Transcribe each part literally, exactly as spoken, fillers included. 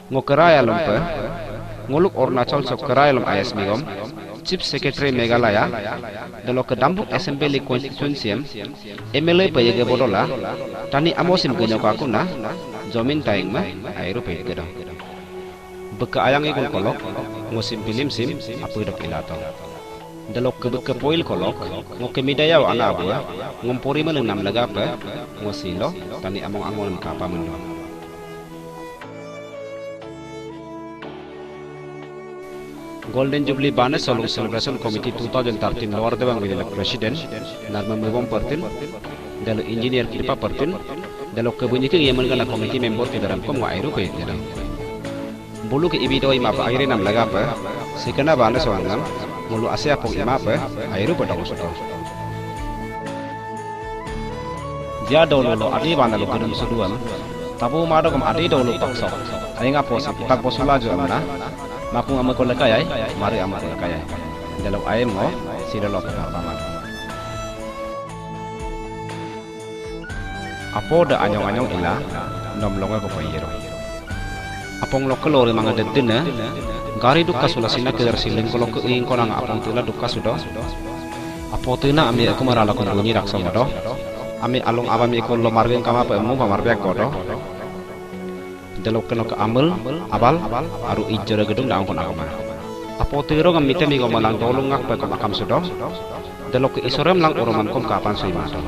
Ngo kerayalumpe, ngoluk Arunachal sok kerayalum I S migom, Chief Secretary Meghalaya, delokke Dambuk Assembly Constituency em, M L A pe yege bodola, tani amosim genyo kakuna, jomin taing me, airu pe gedo. Beke ayang ikun kolok, ngosim pilim sim, apu dok ilato. Delokke beke poil kolok, ngoke midayau ana abua, ngompori meleng nam legape, ngosilo, tani among angon kapa mendo. Golden Jubilee Bane Solung Celebration Committee two thousand thirteen Lower Debang Valley President, Narma Mebom Pertin, delo Engineer Kripa Pertin, delokke bunyi ke yemen gana committee member ke dalam kom wa airu pe dalam. Bulu ke ibi doi mapa airi nam lagape, sikena bane soang nam, mulu ase apong imape, airu pe dong soto. Jia dolu lo adi bane lo kedum suduan, tabu mado kom adi dolu paksok, ainga posi, ipak posulaju amna, makung ameko lekayai, mari ameko lekayai. Delok aim ngo, sidelo pe paman. Apo de anyong-anyong ila, nom longe ko payero. Apong lokke lori manga dedene, gari dukka sula sina kedar siling ko lokke ing konang apong tila dukka sudo. Apo tina ami aku marala kun bunyi raksa modo. Ami alung abami ikon lo margeng kama pe emu pamar biak kodo. Delokke noke amel, abal, aru ijjere gedung daang kon agama. Apo tiro ngam mite migo malang dolung ngak pe kom akam sudo. Delokke isorem lang uroman kom kapan sui mato.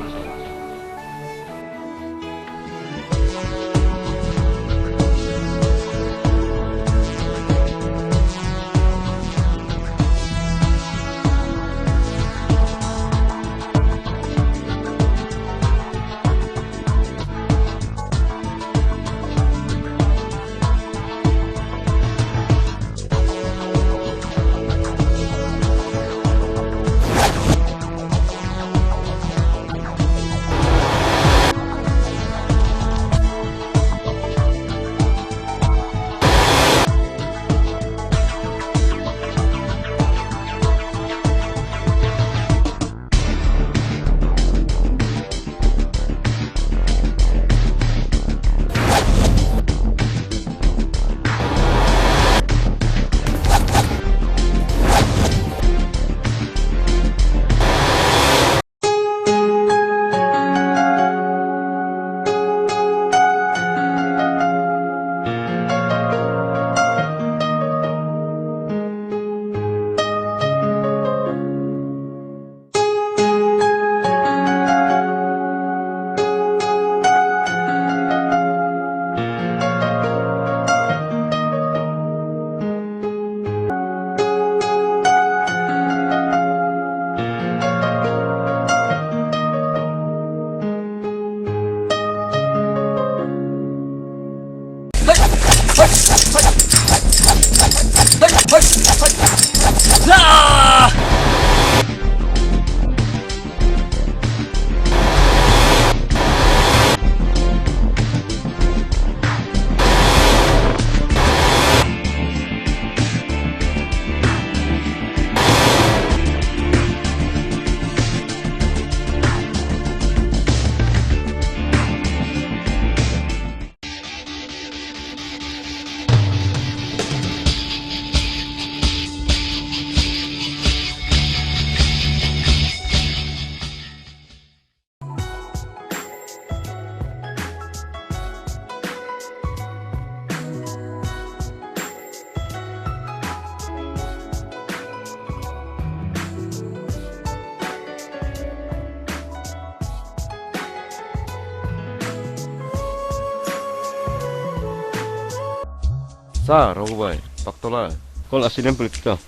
Sa, Rogu bai, paktola. Kol asinem pelikto.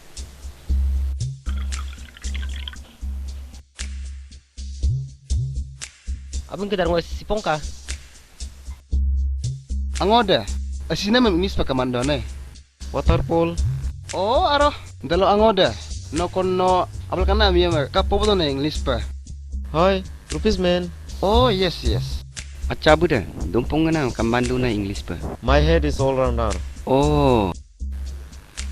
Abang kedar ngoi sipongka. Angode, asinem English pa kamando ne. Waterfall. Oh, aro. Dalo angode. No kon no abal kana ami ama ka pobodo ne English pa. Hi, Rupees man. Oh, yes, yes. Acha bude, dumpong ngana kambandu na English pa. My head is all rounder. Oh.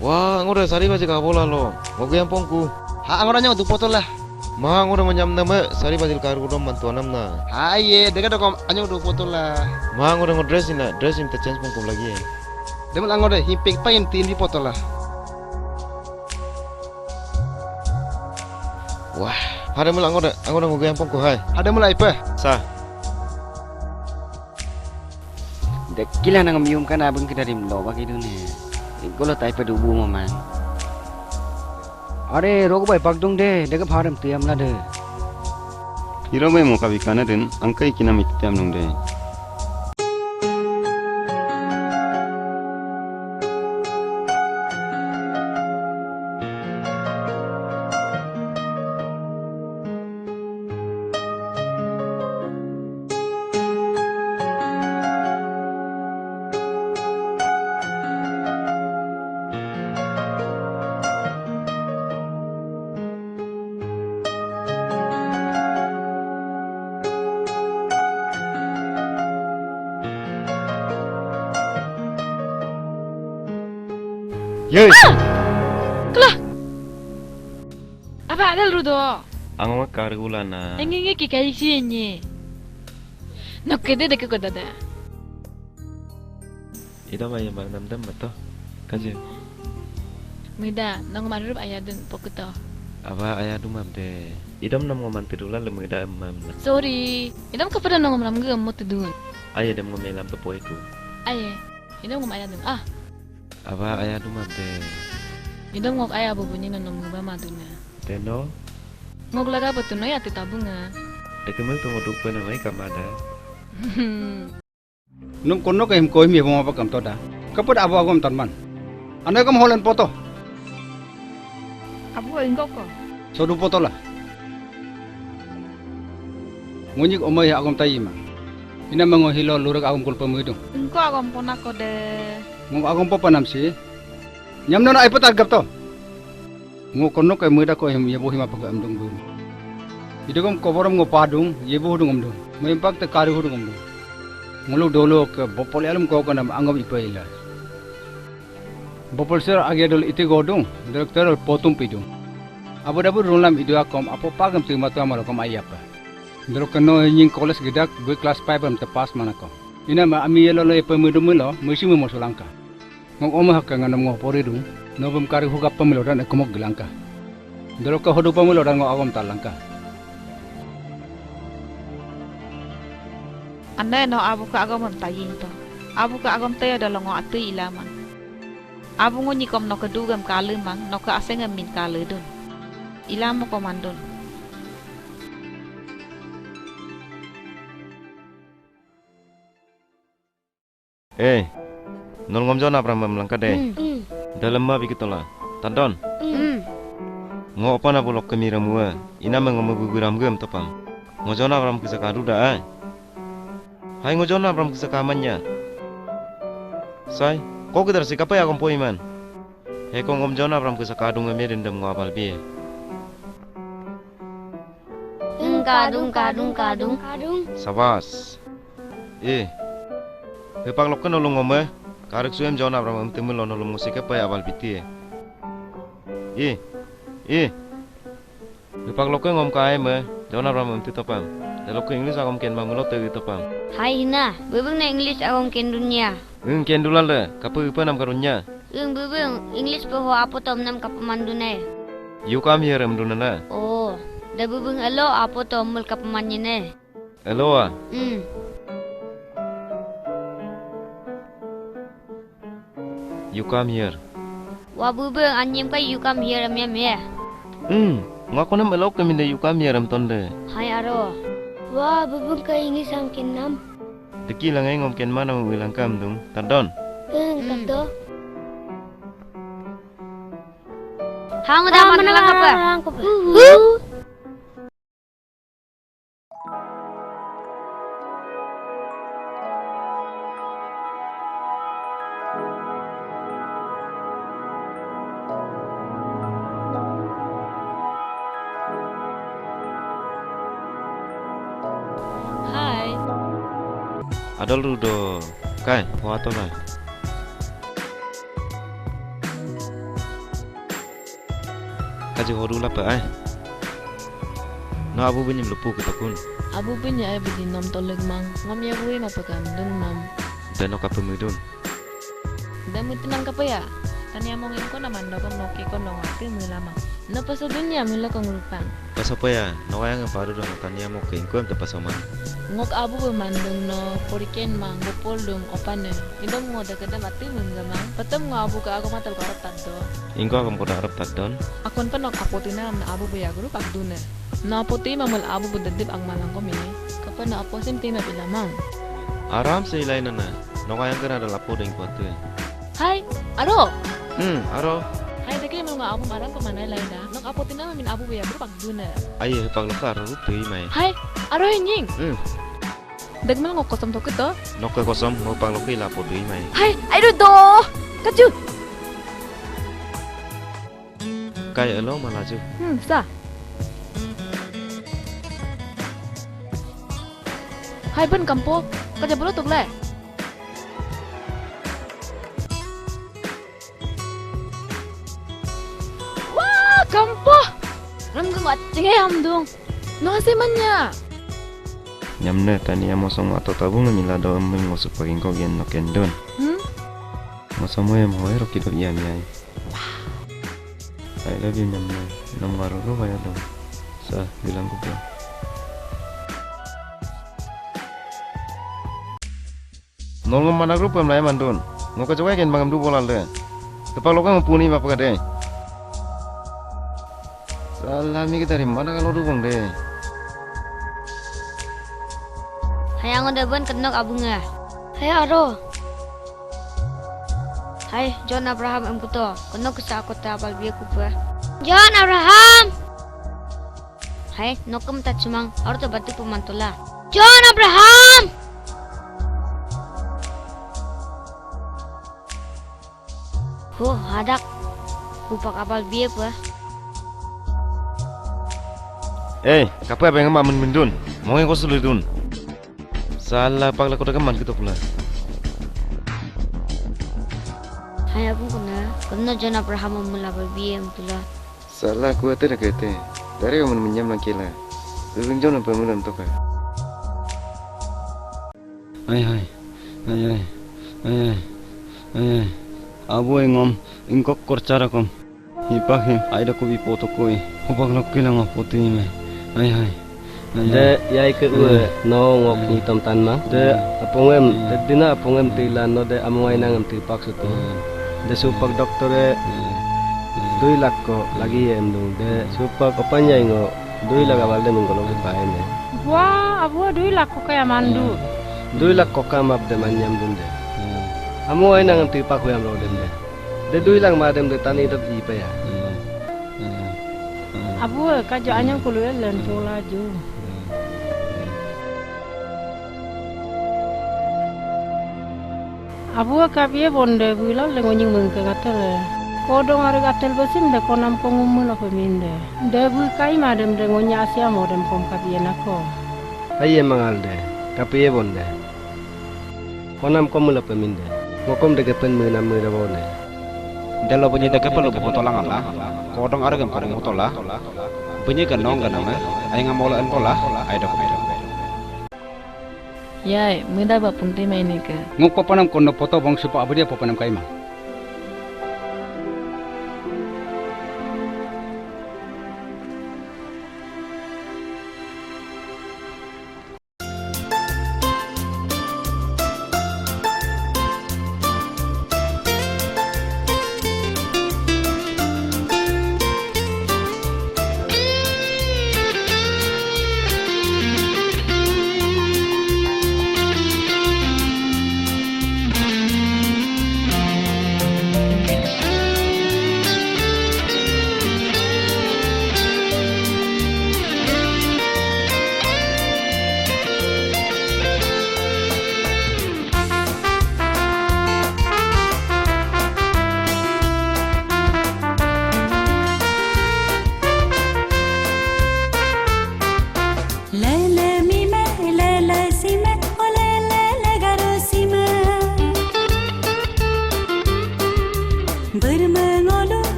Wa, angode sari baji ka bola lo. Ngoge ampong ku. Ha, angode anyo dupoto la. Ma, angode manyam nama sari baji ka rudom mantu anam na. Ha, ye, dega dokom anyo dupoto la. Ma, angode ngo dress ina, dress ina change pong ku lagi. Demul angode, himpik pain tin di potola. Wah, hademul angode, angode ngugu yang pongku hai. Hademul aipe. Sa. Dekila nang mium kana abang kita dim lo bagi dunia. Igolo taipe dubu maman. Are, rogo bai bagdung de, dega pharem tiam la de. Iro bai mo kabi kana den, angkai kinam itiam nung de. Yoi. Kela. Apa ada lu do? Angong kar gulana. Engi engi ki kai si enyi. Nok kede deke ko dada. Idam ayam bar nam dam mato. Kaje. Muida, nong marup ayadun pokuto. Aba ayadun mam de. Idam nam ngoman tidula le muida mam. Sorry. Idam kapada nong ram ge mo tidun. Aye dem ngomelam to poiku. Aye. Idam ngom ayadun. Ah. Aba ayadun mam de. Idam ngok aya abu bunyi nonom ngeba maduna. Teno. Ngok laga betuno ya titabunga. Dekemel to ngoduk pena mai kamada. Num kono ke him kohim ye boma pakam toda. Kapet abu agom tanman. Ane kam holen poto. Abu ingko ko. Sodu poto la. Ngonyik omai agom tayi ma. Ina mengo hilo lurek agom kulpa muidung. Ingko agom pona ko de. Ngom agom popa nam si. Nyam nona ai petar gap to. Ngo kono kai muida ko hem yebo hima pake emdung bun. Idegom koborom ngo padung, yebo hudung emdung. Ngo impak te kari hudung emdung. Nguluk dolo ke bopol alum ko kanam angom ipa ila. Bopol ser agi adol iti godung, director al potum pidung. Abu dabu runlam idu akom, apo pagam tu matu amalo kom ayapa. Dolo keno nying college gedak, bui class five am te pass manako. Ina ma ami yelo lo ipa mudu mulo, musi mu mosulangka. Ngok ome hake nganom ngo poridung, nobem kari hugap pemilodan ekumok gelangka. Dolokke hodu pemilodan ngo agom talangka. Ane no abuke agomem taying to. Abuke agom teyo dolo ngo atui ilamang. Abu ngo nyikom noke dugem kalemang, noke asengem min kaledun. Ilamo komandun. Eh, nol ngom jona pram mem langka de. Hmm. Hmm. Dalem ma bikitola. Tadon. Hmm. Ngo opan abu lokke miram ue. Iname ngom bubu ram gem topam. Ngo jona pram kisa kadu da ai. Hai ngo jona pram kisa kamanya. Sai, ko kidar si kapai agom poiman. Heko ngom jona pram kisa kadung eme dendem ngo abal bie. Eng kadung, kadung, kadung. Kadung. Sabas. Eh. Hepak lokke nolung ngome. Karek suem jona pram em temelo nolum ngosike pai abal bitie. Eh. Eh. Hepak lokke ngom kaeme, jona pram em titopam. Delokke English agom ken mamulo te topam. Hai hina, bebeng na English agom ken dunia. Eng ken dulal de, kape ipe nam karunya. Eng bebeng, English pe ho apo tom nam kape mandune. You come here em dunana. Oh, de bebeng elo apo tom mul kape manyine. Elo a? Hmm. You come here. Wa bebeng anyem kai you come here em em ya. Hmm, ngakonem elo keminde you come here em tonde. Hai aro. Wa bebeng kai English am ken nam. Deki langai ngom ken mana wilangkam dung, tadon. Eng, hmm, tado. Hang da mana mana langkapa? Langkapa. Huh? Hai. Adol rudo. Kai, wato kai. Kaji hodu lapa ai. No abu binyim lupu ke takun. Abu binyi ai biji nom tolek mang. Ngom ya bui mapa kam dung nom. Deno kape mudun. Dam itu nang kapaya? Tani among ingko na mando kom noke ko nong ate mula mang. No paso dunia mula kong rupang. Paso paya, no kayang baru dong tani among ke ingko em te paso mang. Ngok abu be mandung no, poriken mang, gopol dung, opane. Idom ngo deke dam ate mengga mang. Patem ngo abu ke ako matal ko arap taddo. Ingko akom koda arap taddon. Akon penok apotina amna abu be ya guru pak dune. No apoti mamul abu be dedip ang malang ko mini. Kape no aposim tima pilamang. Aram se ilai nana. No kayang kena ada lapo deng kuate. Hai, aro. Hmm, aro. Hai, deke mel ngo abu maram ko manai laida. Nok apotina mamin abu be ya guru pak dune. Aye, pak lokar rup tui mai. Hai, aro inying. Hmm. Degmel ngok kosom toke to? Nokke kosom, ngok pangloke ila podui mai. Hai, aido do. Kaju. Kai elo malaju. Hmm, sa. Hai ben kampo, kaja bolo tukle. Wah, kampo. Rem gem acenge hamdung. No ase manya. Nyamne tani amo song ato tabung mila do emeng ngosu paging ko gen no kendon. Hmm? Ngoso mo em hoe roki do iya mi ai. I love you nyamne. Nom ngaro ro kaya dong. Sa bilang kupo. Nol ngom mana grup em lai mandun. Ngo ke jokai ken bangem du bolal de. Tepak lokang puni mapa kade. Salah mi kita rim mana kalau dukung de. Hayang udah ben kenok abunga. Hai aro. Hai John Abraham em kuto. Kenok kesa kota apal biaku pe. John Abraham. Hai, nokem ta cumang, aro to batu pemantola. John Abraham! Ho, hadak. Kupak apal biye pe. Eh, kape abeng ma men mendun. Monge ko suludun. Sala pakla ko daga man kitok la. Hai abung kena, kena John Abraham mula apal biye mutula. Sala kuate na kete. Dari kamu menyam lang kila. Lulung jom nampa mulam toka. Ai hai. Ai hai. Ai hai. Ai hai. Abu engom ingkok korcara kom. Hipak him aida kubi poto koi. Hupak lok kila ngopoti me. Ai hai. De, yai ke ue, no ngok ngitom tanmang. De, apongem, de dina apongem tilan no de amungai nangem tipak sutu. De supak doktor e, dui lak ko lagi ye emdung. De, supak opanyai ngo, dui lak abal de menggolong supak ene. Wah, abu dui lak ko kaya mandu. Dui lak ko kamap de manyam dun de. Amungai nangem tipak huyam ro dem de. De dui lak madem de tani dot ipa ya. Abu, kajo anyang kulu elen pola ju. Abu, kapie bonde bulal de ngonying mengke gatele. Kodong are gatel besim de konam kongum mula peminde. De bu kai madem de ngonya asia modem kom kapie nako. Aye mangal de, kapie bonde. Konam kom mula peminde. Ngokom de gepen menam mula bonde. Delo bunyi deke pelu buku tolang ala. Kodong aragem kodong mutola. Bunyi genong gename. Ai ngamolo entola. Ai dok. Yai, mida ba punti mai nike. Nguk papanam kono poto bong supa abudia papanam kaima.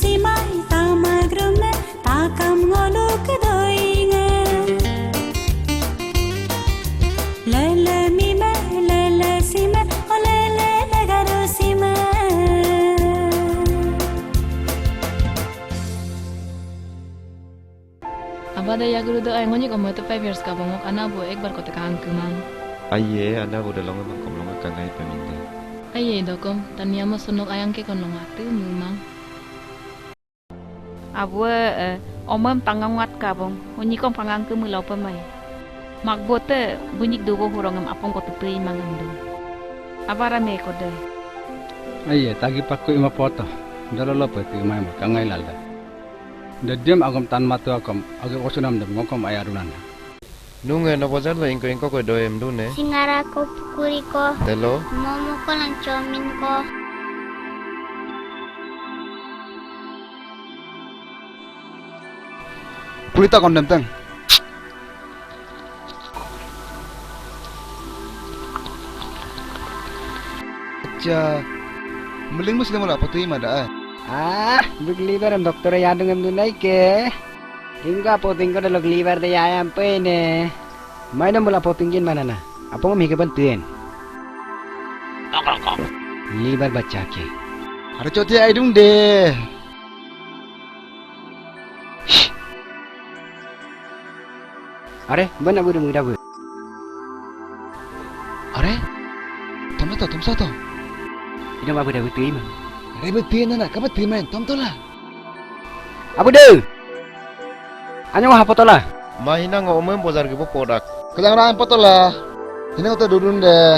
Simai tamagrum ne takam ngoluk doinge. Lele mime, lele sime, o lele garu sime. Abade yaguru do ai ngonyik omo to five years kabongok anabu ekbar kote kaang kumang. Aiye, anabu de longe mangkom longe kangai peminde. Aiye dokom, tani amo sunok ayang ke kon longa tu mumang. Abue, eh, omem tangangat kabong, unyikom kangang kemula pemai. Makbote, bunyik dubo hurongem apong ko tutui mangem du. Abara me kode. Aiye, tagi pakku ima poto. Dalolo pe tu imai mo kangai lalda. Dedem agom tan matu akom, agi osunam dem ngokom ayarunana. Nunge no bojar lo ingko ingko ko doyem dune. Singara ko pukuri ko. Telo. Momo ko lang chomin ko. Purita kondem teng. Acha. Meling mus lemur apa tu ima da? Ah, big liver em dokter yadung em dunai ke. Ingko apo tingko delok liver de yayam pene. Maina mula apo tingkin manana. Apo ngam hike bal tien. Liver bacha ke. Are choti aidung de. Are, bana gudu muda bu. Are? Tomla to, tomsa to. Ida ma beda betul ima. Are betul nana, kaba teman, tomtola. Abu de. Anyo ha potola. Ma hinang omem bojar gibo podak. Kejang ran potola. Hinang oto dudun de.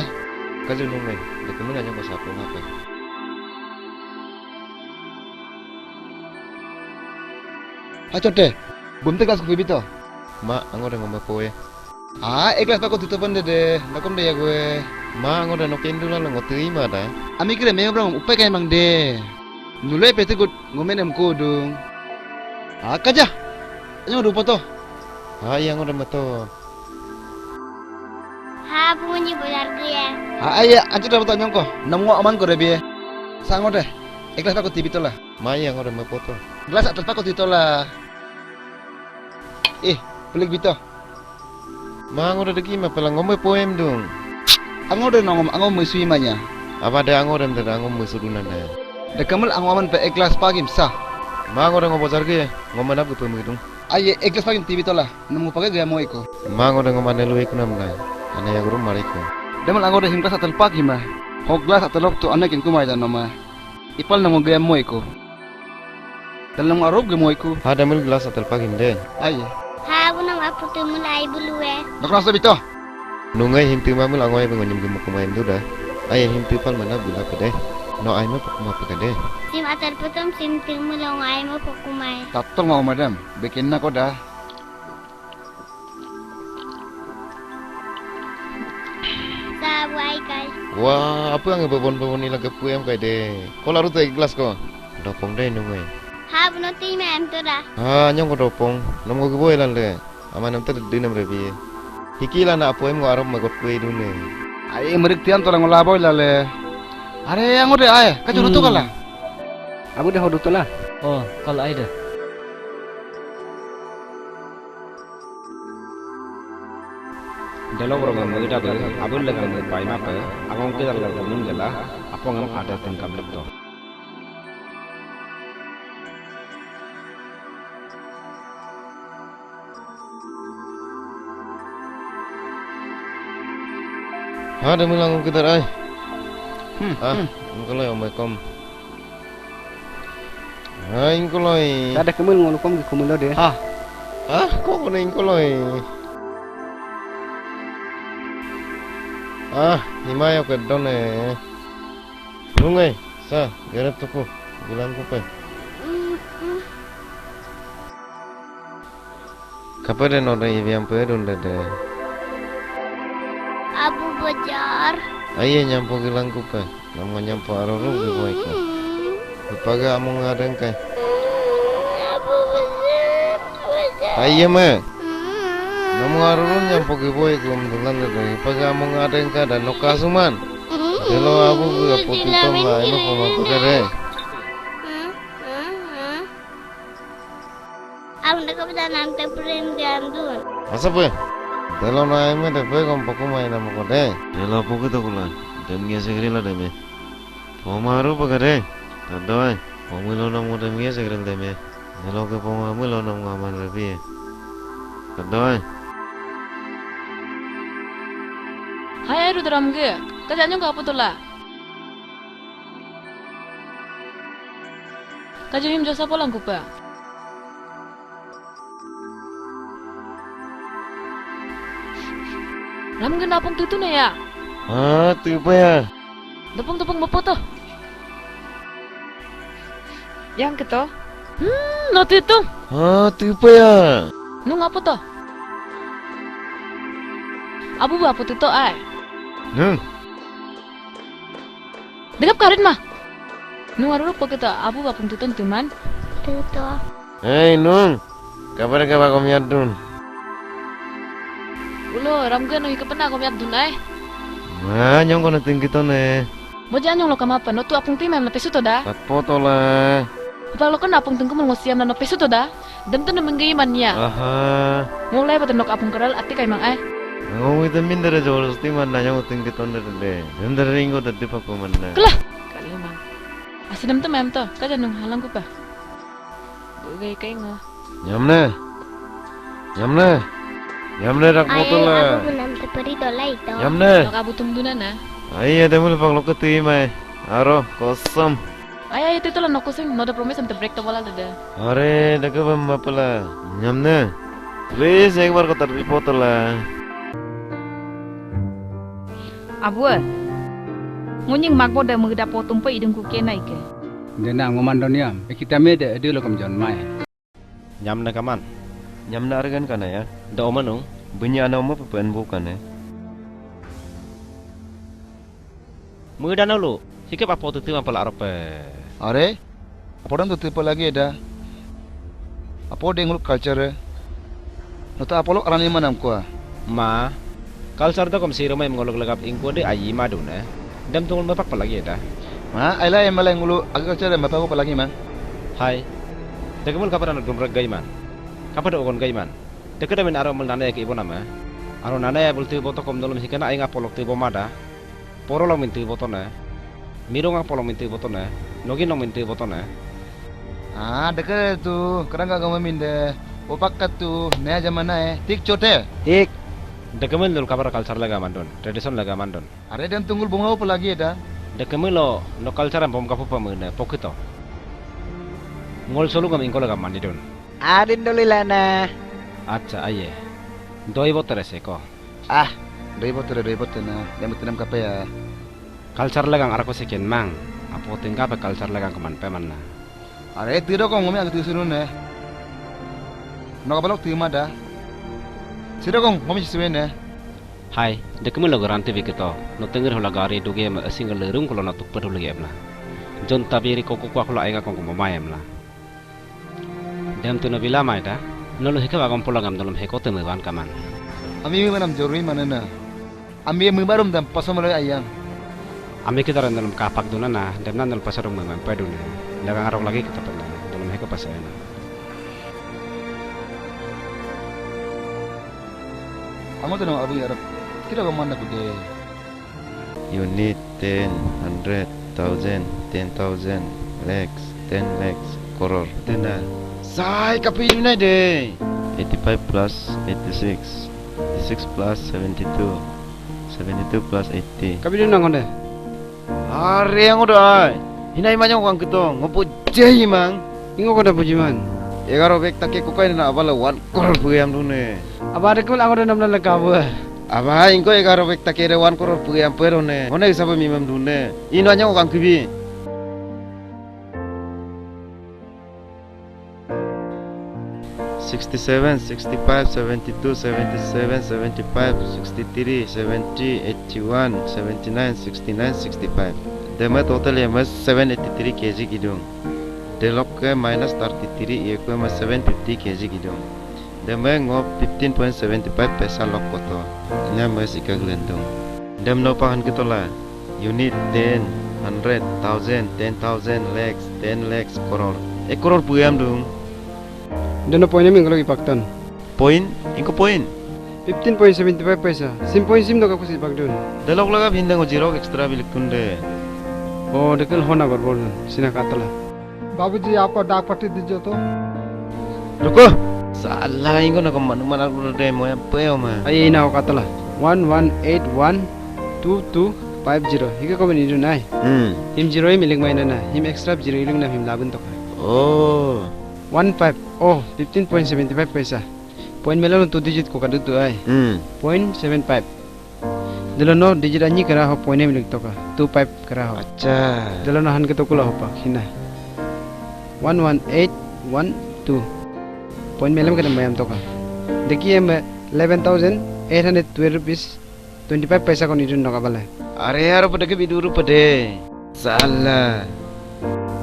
Kaju nungai. Dekemen anyo ko sapo ngapa. Achote. Bumte kelas ko bibito. Ma, angode ngome poe. Ah, e kelas pako tito pande de, nakom de ya gue. Ma, angode no kendu lalo ngo tui ma da. Ami kire me brang upai kai mang de. Nulai pete gut ngomen em kodung. Ah, kaja. Anyo du poto. Ah, iya angode meto. Ha, punyi bojar gue ya. Ha, iya, ancho da poto nyongko. Nam ngo aman ko de bie. Sa angode. E kelas pako tibito la. Ma, iya angode me poto. Kelas atel pako tito la. Eh, pelik bito. Ma, angode deki ma pela ngombe poem dung. Angode nongom angom mesui manya. Abade angode mdada angom mesuduna na. Dekamel angom aman pe e kelas pagim sa. Ma, angode ngo bojar ge, ngom manap ge pemidung. Aye, e kelas pagim tibitola. Nemu pake ge mo iko. Ma, angode ngom ane lu iku namna. Ane ya guru mariko. Demel angode him kelas atel pagima. Ho kelas atel lok tu ane kin kumai dan noma. Ipal nemu ge mo iko. Dalam arup gemo iku. Ha damul gelas atel pagim de. Aye. Ha bunam apu tumul ai bulu e. Nakna so bito. Nungai him tuma mul angoi bengonyum gemu kumai em duda. Aye him tupal mana bula pede. No ai ma pukuma pekade. Sim atel putum sim tumul ong ai ma pukumai. Tatol mau madam. Bikin na koda. Sabu ai kai. Wah, apa yang bebon-bebon ila gepu em kai de. Ko laru tu gelas ko. Dopong de nungai. Ha buno ti me em tu da. Ha nyong ko dopong. Nom ko gebo ilan de. Ama nom ter dinam rebi. Hiki ila na apo em ngo arop magot kue dune. Ai merik tiam tola ngola boy lale. Are yang ode ai, kacu rutu kala. Abu de hodu tola. Oh, kal ai de. Delok rongem meda be, abul legam be paima pe, angong ke dalam gunung gela, apongem ada tengkam lekto. Ha, de milang kedar ai. Hmm, ah, hmm. Engkoloi omai kom. Ha, ingkoloi. Ada kemul ngolu kom kumul de. Ha. Ha, kok kena ingkoloi. Ah, himaya ke done. Nungai, sa, gerep tuku, bilang kupe. Kapede node ibiang pedun dede. Abu bajar. Aye nyampo gilangkupe. Nama nyampo aroro giboiko. Ipaga among adeng kai. Abu bajar. Aye me. Nama aroro nyampo giboiko mdulan dede. Ipaga among adeng kai dan nokasuman. Delo abu gue apo tutom la eno poma pekade. Ang deko pita nante prim diandun. Asa pe? Delo na eme de pe kom poku mai na moko de. Delo poku to kula. Dem nge segri la deme. Pomaru pagade. Tadoi. Pomilo na mo dem nge segri deme. Delo ke pomaru lo na ngaman rebi. Tadoi. Hai, aru daram ge. Kaja nyong ka apu tola. Kaja him josa polang kupa. Ram gena apung tutu na ya. Ah, tupa ya. Depung depung mepo to. Yang keto. Hmm, no tutu. Ah, tupa ya. Nung apu to. Abu ba apu tutu ai. Nung. Degap karit ma. Nung aruruk pake to abu ba apung tutu tuman. Tutu. Hei, nung. Kabar ke ba komi adun. Ulo, ram geno hike pena komi adun ai. Ma, nyong kono tinggi tone. Boja nyong lo kama pa, no tu apung timem na pesu to da. Tatpo tola. Upa lo kena apung tengku mul ngosiam na no pesu to da. Dem tu na mengge iman ya. Aha. Ngolai bata nok apung keral ati kai mang ai. Ngomong itu min dere jol sti man na nyong tinggi tone de. Dem dere ringgo tadi paku man na. Kela. Kali mang. Asi dem tu mem to, kaja nung halang kupa. Gai kai ngo. Nyamne. Nyamne. Nyamne rak botol la. Abu menam teperi dola itu. Nyamne. Nok abu tum duna na. Ai, ada mul pang loke tui mai. Aro, kosong. Ai, ai, itu la nok kosong, no da promise ante break to bola dada. Are, deke bam mapela. Nyamne. Please, ek bar ko tar report la. Abue. Ngunying magbo de mugda po tumpe idung ku kena ike. Dena ngomandon yam, ekitame de edu lokom jon mai. Nyamna kaman. Nyamna argan kana ya. Da omanung. Bunyi ana oma pepen bu kana. Mugda nolu. Sikep apo tutu mapala arope. Are? Apo dem tutu pa lagi eda. Apo de nguluk culture. Nota apo lok arani manam kua. Ma, culture dokom si roma em ngolok legap ingko de ayi madune. Dem tungul mepak pa lagi eda. Ma, aila em malai ngulu agriculture mepak pa lagi mang. Hai. Dekemul kabar anak dumrek gaiman. Kabar ogon gaiman. Deke demin aro mel nane ke ibo nama. Aro nane bulti botokom nolum hikana aing apo lok tu bomada. Poro long mintu botone. Mirong ang polong mintu botone. Nogin long mintu botone. Ah, deke tu, kerang ka gama minde. Opak katu, naya zaman naya. Tik cote. Tik. Deke mel nul kabar culture lega mandon. Tradition lega mandon. Are dem tunggul bunga apa lagi ada? Deke melo, no culture bom kapu pamene, pokito. Ngol solu gam ingko lega mandidon. Adin doli lana. Acha, aye. Doi botere seko. Ah, doi botere, doi botere na. Dem botere nam kape ya. Culture legang arako seken mang. Apo tingka pe culture legang keman pe mana. Are, tiro kong ngomi agi tu sunu ne. No kabalok tu mada. Siro kong ngomi siswe ne. Hai, dekemi lo garanti biketo. No tengir hola gari duge me asing lerung kolo na tupe dulu ge emla. Jon tabiri koko kwa kolo ainga kong mamae emla. Dem tu no bila mai da, nolu heke bagom pulang am nolum heko te meban kaman. Ami mi manam jorui manana. Ami mi barum dam paso maloi ayang. Ami kita ren nolum kapak duna na, dem na nol paso dong memang pe duna. Dagang arok lagi kita pernah, nolum heko paso ena. Amo tu no abu yarap. Kita baman na kude. Unit, ten, hundred, thousand, ten thousand, lakhs, ten lakhs, koror. Tena. Sai kapi unit de. Eighty-five plus eighty-six. Eighty-six plus seventy-two. Seventy-two plus eighty. Kapi dun nangon de. Are yang udah ai. Hinai manyong kang ketong. Ngopo jai mang. Ingo koda pujiman. Egaro bek take kukai na abala one crore puyam dune. Aba dekul ango de namna lekabu. Aba ingko egaro bek take de one crore puyam pero ne. Hone saba mimam dune. Ino anyang kang kibi. Sixty-seven, sixty-five, seventy-two, seventy-seven, seventy-five, sixty-three, seventy, eighty-one, seventy-nine, sixty-nine, sixty-five. Deme total ya mas seven eighty-three K G gidung. Delokke minus thirty-three, yekue ma seven fifty K G gidung. Deme ngo fifteen point seventy-five pesa lok koto. Ina ma sika gelendung. Dem no pahan kitola. Unit ten, hundred, thousand, ten thousand, lakhs, ten lakhs, koror. Ek koror puyam dung. Dono point em ingkolok ipaktan. Point? Ingko point? Fifteen point seventy five paisa. Sim point sim doka kusi ipakdun. Delok laga bhindang o zero extra biliktunde. O dekel hona gorbol sina katala. बाबूजी, आपका डाक पट्टी दीजिए तो। रुको। साला, इनको ना कम मनु मना कर दे, मोया पे हो मैं। Ai ina o katala. One one eight one two two five zero. Hike komen idu nai. Hmm. Him zero him ilik mai nana. Him extra zero ilik na him labun toka. Oh. One five. Oh, fifteen point seventy five paisa. Point melo no two digit ko kadu tu ai. Hmm. Point seven five. Delo no digit anyi kera ho point em ilik toka. Two five kera ho. Acha. Delo no han ke tokula hopa hina. One one eight one two. Point melem kena mayam toka. Deki em eleven thousand eight hundred twelve rupees twenty five paisa kon idun noka bale. Are aro pede ke biduru pede. Sala.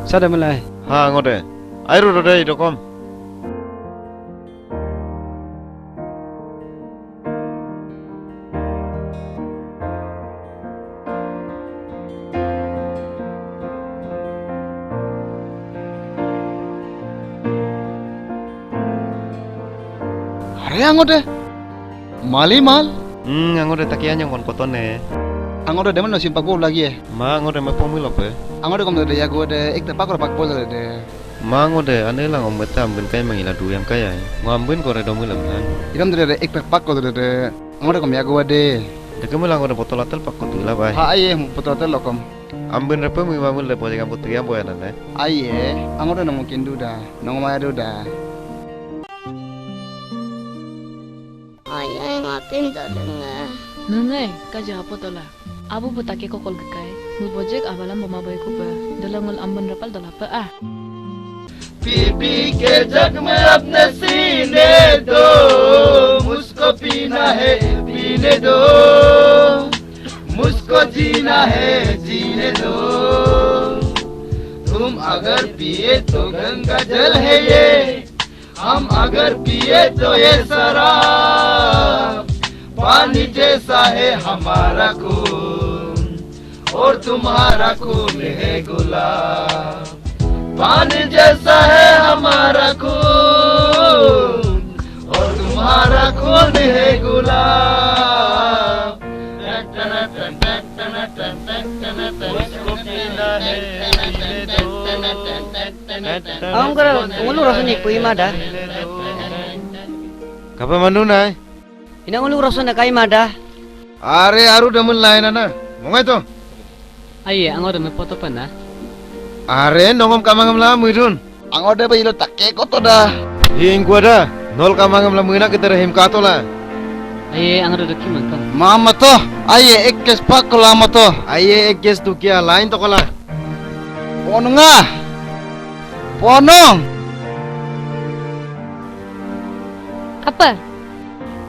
Sada melai. Ha, ngode. Airu rode idokom. Are angode? Mali mal? Hmm, angode takian yang kon kotone. Angode demen no simpak bol lagi e. Ma angode me pomil ope. Angode kom de yago de ek te pakor pak bol de. Ma angode ane lang om meta ambin kai mangila du yang kaya. Ngo ambin kore domu lam nan. Iram de de ek te pak ko de de. Angode kom yago de. Deke mula angode botol atel pak ko tu ila bai. Ha aye botol atel lokom. Ambin repe mui mamul de pojek ambut tiga boya nane. Aye, angode nongo kindu da, nongo maya du da. Aye, ngapin to denge. Nungai, kaja apo tola. Abu butake kokol gekai. Ngul bojek abalam boma boy kupe. Dola ngul ambun rapal dola pe ah. बीबी के जग में अपने सीने दो, मुझको पीना है पीने दो, मुझको जीना है जीने दो। तुम अगर पिए तो गंगा जल है ये, हम अगर पिए तो ये शराब, पानी जैसा है हमारा खून और तुम्हारा खून है गुलाब। पानी जैसा है हमारा खून और तुम्हारा खून है गुलाब। Angkara ngulu rasanya kui mada. Kapa manu nai? Ina ngulu rasanya kai mada. Are aru damun lain ana. Mongai to? Aye, angode me poto pena. Are nongom kamangam la muidun. Angode ba ilo take koto da. Hi ingkua da. Nol kamangam la muina kita rahim katola. Aye, angode deki mangkam. Mama to. Aye, ekkes pakola mato. Aye, ekkes tukia lain tokola. Pononga. Ponong. Apa?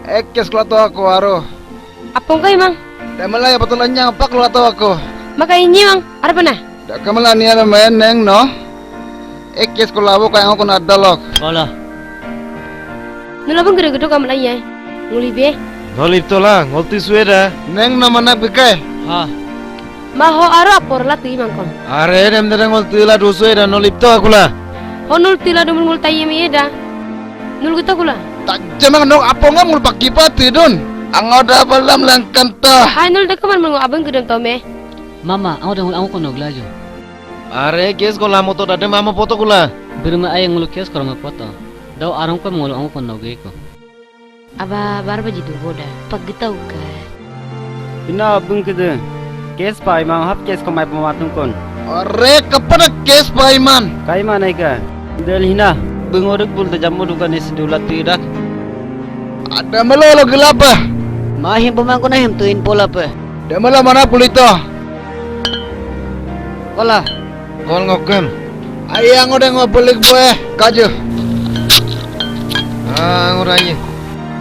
Ekkes kula to ako aro. Apong kai mang? Damela ya betul nyang pak lo atau aku. Maka ini mang, ada pernah? Dak kamela ni ada main neng no. Ekkes kula abo kai angkon adalok. Kola. Nula bang gede gede kamela iya. Nguli be. Nolip tola, ngolti sueda. Neng no mana bekai? Ha. Maho aro apor la tui mangkon. Are dem dere ngolti la doso eda nolip to akula. Ho nolti la domul ngol tayem eda. Nul gita kula. Tak jamang nok apongam ngol pakipa tidun. Angoda balam langkanta. Hai nul dekaman mengo abang gedem tome. Mama, angoda ngol ango kono glajo. Are kes ko lamo to dade mama poto kula. Birma ayang ngol kes ko rama poto. Dau arong ko ngol ango kono geko. Aba bar baji dubo da. Pagitau ka. Ina abung kede. Kes paimang hap kes ko mai pamatungkon. Are kepada kes paiman. Kaiman aika. Del hina. Bung orik bul da jammu dukan isi dulat tidak. Ada melo lo gelapa. Mahim pemangkuna him tuin pola pe. Demala mana pulito? Kola. Kol ngokem. Aye ango de ngo pelik boe kaju. Ah, ango raye.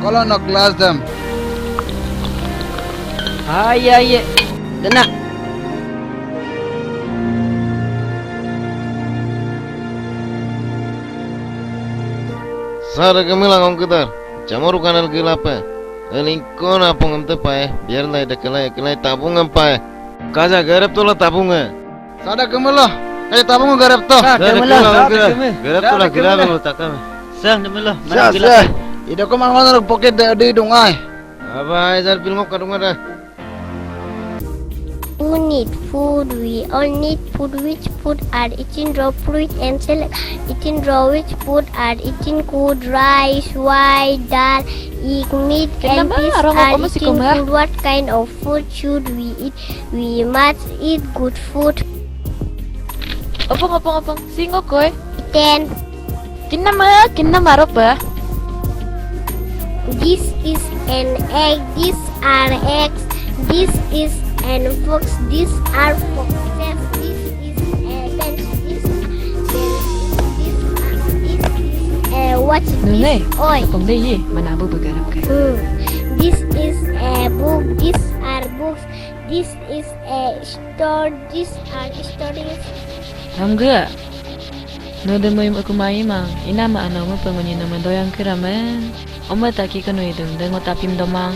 Kolo no glass dem. Aye aye. Dena. Sara kemilang ong kedar. Jamoru kanal gelape. Elingkon apung emte pae, biar lai de kelai kelai tabung em pae. Kaja garep tola tabung e. Sada kemelo, kaja tabung garep to. Sada kemelo, sada kemelo. Garep tola gelape lo takame. Dah, namelo. Sa, sa. Ida ko mangon pocket de, de dungai. Aba, idar bil ngok kadung ada. Who need food? We all need food. Which food are eating? Raw fruit and salad. Eating raw, which food are eating? Good rice, white dal, egg, meat, and fish are eating good. What kind of food should we eat? We must eat good food. Opong, opong, opong. Singo koi. Ten. Kinama, kinama ropa. This is an egg. These are eggs. This is an fox. These are foxes. This is a bench. This, this, this, this is a watch. Nungai, this oil. Opong de ye, mana abu begarap kai. Hmm. This is a book. These are books. This is a store. These are stories. Ramge. No de moyum aku mai mang. Ina ma ana uma pengoni nama doyang keramen. Oma taki kenu idung. Dengo tapim domang.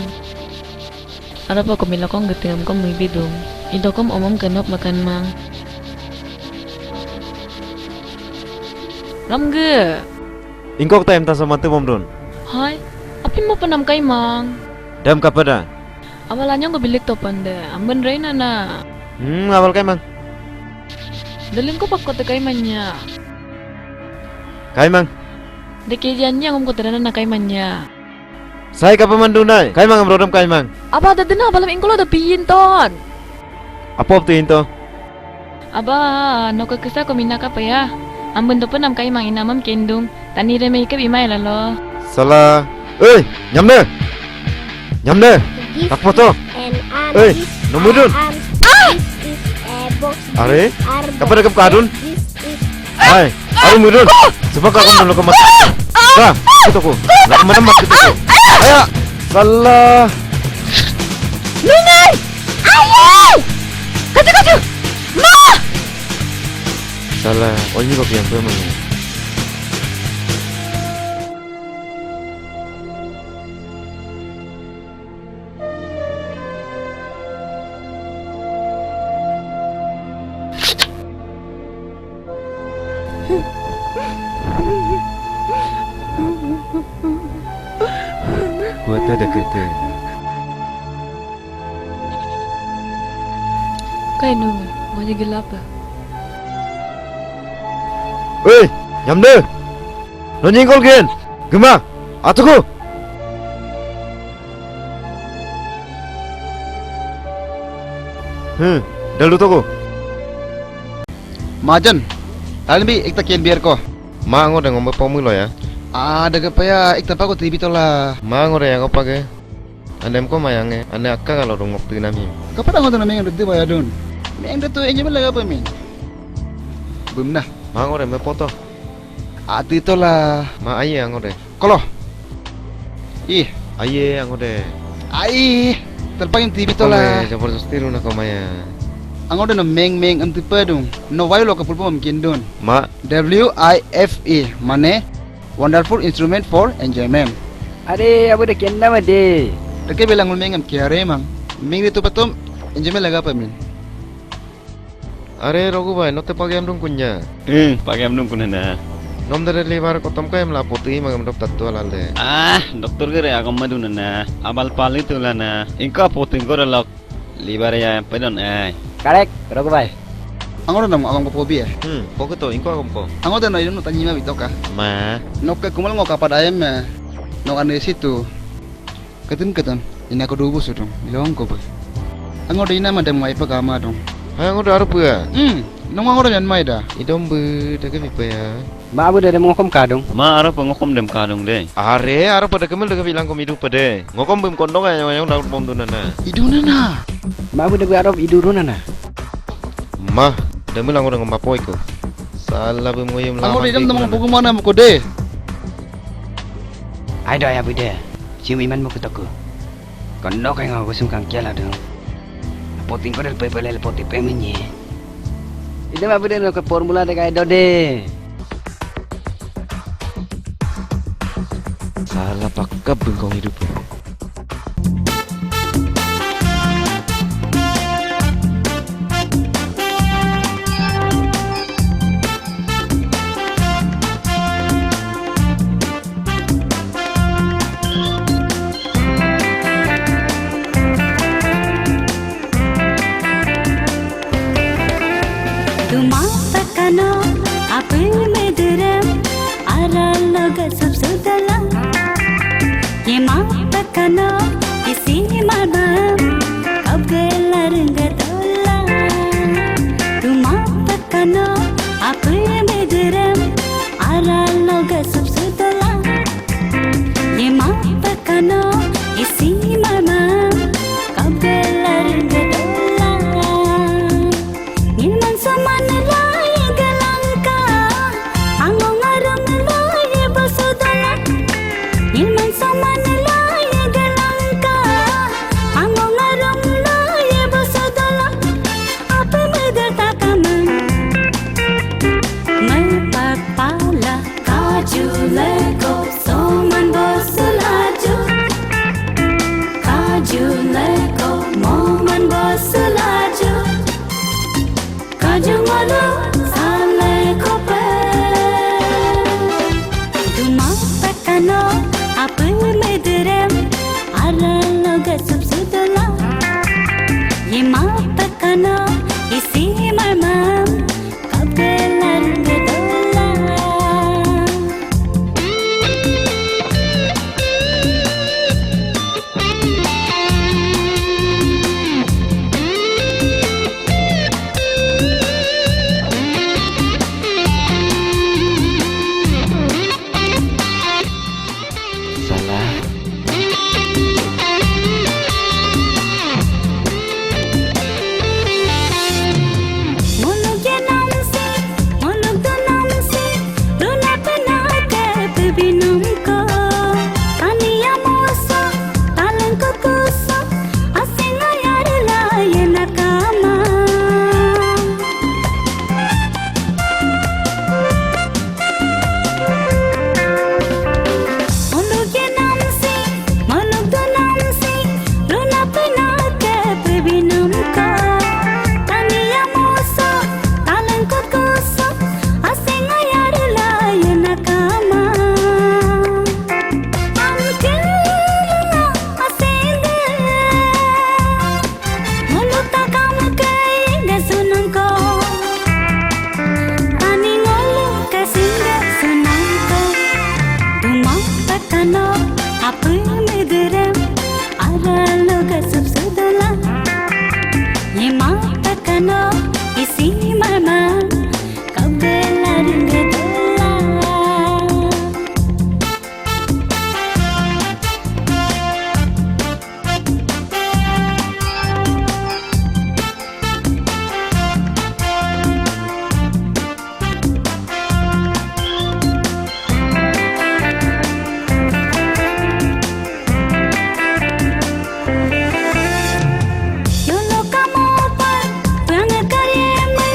Arapa ko milakong getingam kom mui bidung. Idokom omom kenop makan mang. Ramge. Ingkok ta emta sama tu bomdun. Hai. Apin mo penam kai mang. Dem kapada. Abal anyong ko bilik topan de, amben reina na. Hmm, abal kaimang. Deling ko pakko te kaimangnya. Kaimang. De keji anyang om ko terana na kaimangnya. Sai kapa mandunai, kaimang am rodom kaimang. Aba de dena abalam ingkolo de piin ton. Apop tu into. Aba, noke kesa ko mina kapaya. Amben dopen am kaimang inamem kendung. Tani reme ike bimai lalo. Sala. Oi, nyamne. Nyamne. Tak foto. Oi, nomudun. Are, kapada kem kadun. Hai, aru mudun. Sebab kakom dulu kemas. Ba, ketoku. Nak mana mak ketoku. Aya, sala. Nungai. Ayo! Kaju, kaju! Ma! Sala, oh ini kok yang mana? Kuat ada kete. Kainu, ngonya gelapa? Hei, nyamde! Nonying kol gen! Gema! Atuku! Hmm, dalu toko. Majen, talbi ekta ken biar ko. Ma ngo de ngombe pomu lo ya. Ah, daga paya ekta pako T V tola. Ma ngo de yang opa ke. Ane emko mayange, ane akka kalo dungok tu nami. Kapata ngo tu nami yang dede bayadun. Meng de tu enye belaga apa min. Bumna. Ma ngo de me poto. Ati tola. Ma aye ngo de. Kolo. Ih. Aye ngo de. Ai. Telpangin T V tola. Jabardasti runa ko maya. Angode no meng meng em tipe dung. No wayu lo ke pulpo mem kindun. Ma. W I F E mane Wonderful instrument for enjoyment. Are, abu de kenna ma de. Deke bela ngul mengam kiare mang. Meng de tu patum enjoyment laga apa min? Are, Rogu bai, note pagem dung kunya. Hmm, pagem dung kunana. Nom dere lebar kotom ka em lapo tui magam dok tatu alal de. Ah, doktor gere agom madunana. Abal pali tulana. Ingko apo tui ingko lok. Libar ya, pedon, eh. Karek, Rogu bai. Angode nam agom ko pobi, eh? Hmm, poke to, ingko agom ko. Angode no idun no tanyi ma bitoka. Ma. Nokke kumal ngo kapat ayam, eh. Nok ane situ. Ketun ketun, ina ko dubu sudung, ilong ko be. Angode ina ma dem ngai pe kama dong. Hai angode aru pua. Hmm, nong angode nyan mai da. Idom be, deke pipe ya. Ma abu de dem ngokom kadung. Ma aru pe ngokom dem kadung de. Are, aru pe deke mil deke bilang kom idu pede. Ngokom bem kondong ya, yang daun bom dunana. Idu nana. Ma abu de be aru idu dunana. Ma, demi lango dengan mapoi ko. Salah bem ngoyem lama. Angode idam teman buku mana muko de. Ai do ya bude. Sium iman muko toko. Kondo kai ngau kusung kang kiala dong. Poti ko del pepe lel poti pemenye. Ide ma bude no ke formula de kai dode. Salah pakap bengkong hidup. Loga subsudala. Yema takano isi mama. Kabgela rengga dola. Tuma takano ape mederem. Ara loga subsudala. Yema takano isi mama. Kabgela rengga dola. Ngilman soman lai gelangka, angong arum lai bosodala. Ngilman soman lai gelangka, angong arum lai bosodala. Apa meda takaman? Mepat pala. Kaju leko soman bosulaju. Kaju leko moman bosulaju. Kaju ngolu saleko pe. Duma pekano ape mederem. Ara loga subsudala. Yema pekano isi mama. Kapelan gedola. Salah. Muluk ya namsi, muluk tu namsi, luna pena ke pebinum ko. Tani ya moso, taleng kukuso, asing ayar la ye nakama. Muluk ya namsi, muluk tu namsi, luna pena ke pebinum ko. Tani ya moso, taleng kukuso, asing ayar la ye nakama. Angkela asende. Ngolu takam ke inge sunangko. Tani ngolu ke sinde sunangko. Duma takano ape mederem. Ara loga subsudala. Yema takano isi mama. Kapelan gedola. Yolo kamopa, panga karieme,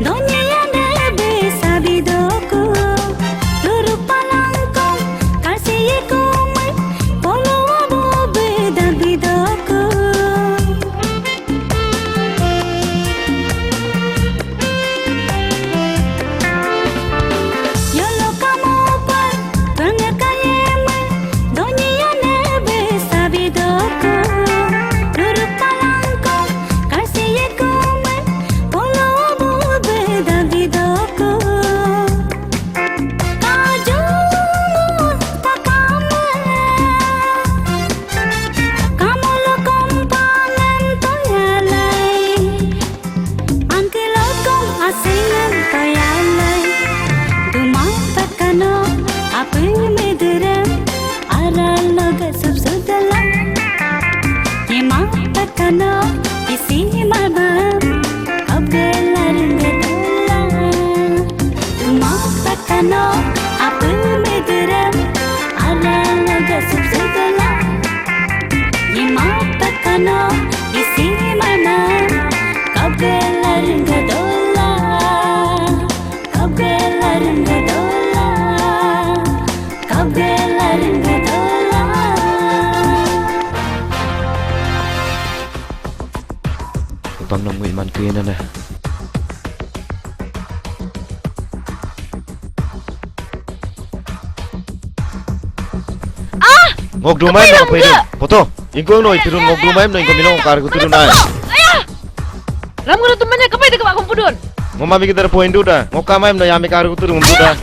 donya yande be sabidoku. Luru palangkong, kasi yekume, polo abo be dabidoku. Yolo kamopa, panga kayeme, donya yande be sabidoku. Luru palangkong, kasi yekume, polo abo be dabidoku. Kaju takame. Kamolo kompangan toyalai. Angkelo kom asengan toyalai. Duma takano ape mederem. Ara loga subsudala. Yema takano isi mama. Kapelan gedola. Duma takano ape mederem. Ara loga subsudala. Yema takano isi mama. Kapelan gedola. Kapelan gedola. Kapelan gedola. Utang nang iman ke nana. Ah! Ngok dumai no pe? Poto. Ingko no itirun ngok dumai no ingko mino kar kuturun ai. Ayah! Ram ngoro tumanya kapai de kaba kumpudun. Ngoma mi kidar poin duda. Ngok kamai no yami kar kuturun duda.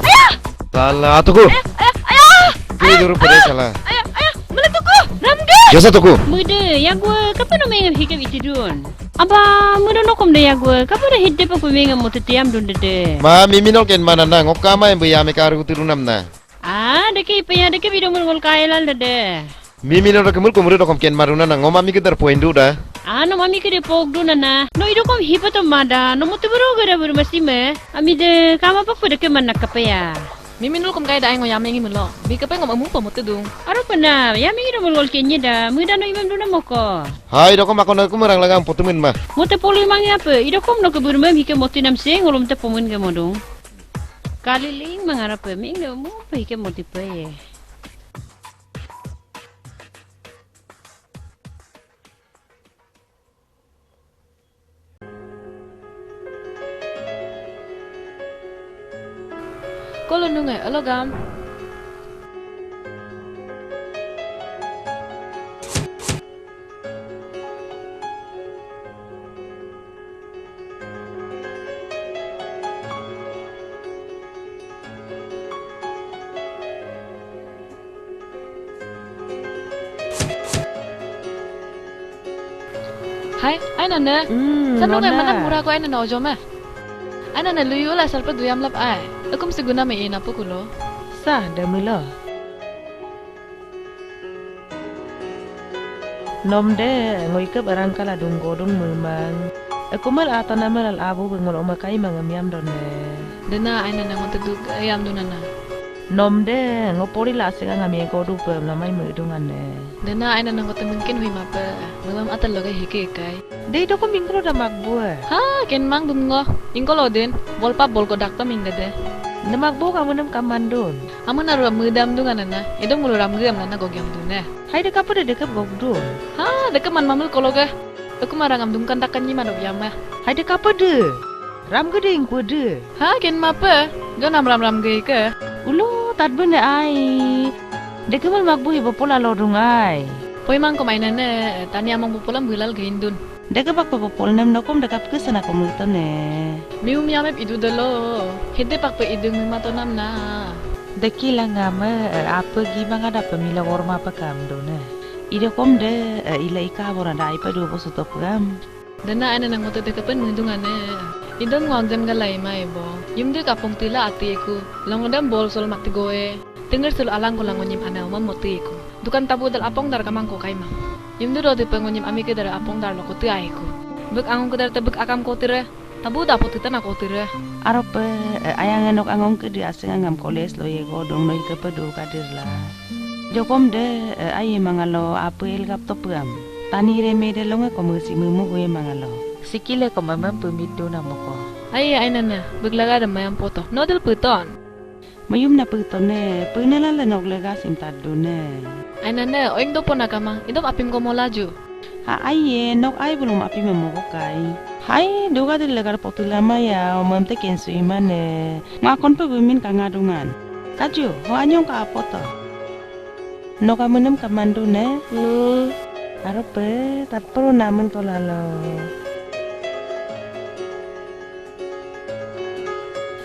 Ayah! Sala, atuku. Aya, aya, aya. Kiri duru pede sala. Aya, aya, mele tuku. Ramge. Josa tuku. Mede, yagwe, kape no mengem hikep itidun. Aba, mede nokom de yagwe, kape de hidde pa ku mengem motetiam dun dede. Ma, mimi nol kenmanana, ngok kama embe yame karu kutirunam na. Ah, deke ipe ya, deke bido mul ngol kailal dede. Mimi no deke mul kumuru dokom kenmarunana, ngom ami kedar point duda. Ah, no mami kede pok dunana. No idokom hipa to mada, no moteburu gada buru masime. Ami de kama pakpe deke mana kapeya. Mimi nul kom kai da ai ngo yame ngi melo. Bikape ngom amu pa motedung. Aro pena, yame ngi do mul ngol kenye da, muda no imam duna moko. Hai, idokom akon aku merang lagang potumin ma. Mote poli mangi ape, idokom no keburu mem hike motinam se ngolum te pomin ke modung. Kaliling mangarape, ming no mu pe hike motipe. Kolo nungai, alo gam. Hai, ai nane. Hmm, Sanu ngai nona. Mana mura ko ai nane ojome. Ai nane luyu la salpa duyam lap ai. Ekum seguna me ina pukulo. Sa, demilo. Nom de, ngoi ke barang kala dung godung memang. Ekumal atana melal abu bengol oma kai mangemiam done. Dena ai nane ngote duk ayam dunana. Nom de, ngo pori la asik angam ye kodu pe namai medung ane. Dena ai nane ngote mungkin hui mape. Memang atal loge hike kai. Dei doko mingkolo da makbue. Ha, ken mang dum ngo. Ingkolo den, bol pap bol ko dakto ming dede. Ne makbu kamu nem kamandun. Amun aru medam dung anana. Edom ngulu ram gem nana gogiam dune. Hai de kapu de dekep gogdun. Ha, dekep man mamil kologe. Ekum arang am dungkan dakkan nyima dok yama. Hai de kapu de. Ram gede ingkue de. Ha, ken mape? Jon am ram ram ge ke. Ulo, tatbene ai. Dekemal makbu ibo pola lodung ai. Poi mangkom ai nane, tani among popolam bilal geindun. Deke pakpe popol nem nokom dekap ke sana kom luto ne. Miu miamep idu delo. Hede pakpe idung mimatonam na. Deki langame, ape gimang ada pemila worma pekam done. Ide kom de, ila ika bora da ipe duo bosu topegam. Dena ane nang mote deke pen mendung ane. Idon ngwang jem galai mai bo. Yum de kapong tila ati eku. Long dem bol sol mak tigoe. Tenger sol alang ko lango nyim ane umam mote eku. Dukan tabu dal apong dar kamang ko kaimang. Yum de rodi pe ngonyim ami ke dar apong dar loko te aiku. Bek angong ke dar te bek akam ko tire. Tabu da apo tita na ko tire. Arope, ayang enok angong ke di asing angam koles lo ye godong no ike pedu kadir la. Jokom de, aye mangalo apel gap topuam. Tani reme de longe komesi memu gue mangalo. Sikile komemem pemidu na moko. Aye, ai nana, beglaga de mayam poto. Nodel puton. Mayum na puton ne, puna lale nok lega sim tadu ne. Ai nana, oing dopo na kamang, idom apim ko molaju. Ha aiye, nok ai belum api memogokai. Hai, doga de legar potu lama ya, omam te kensu imane. Ngakon pe bumin kangadungan. Kaju, ho anyong ka apoto. Noka menem kamandu ne? Nu. Arope, tatporo namen kolalo.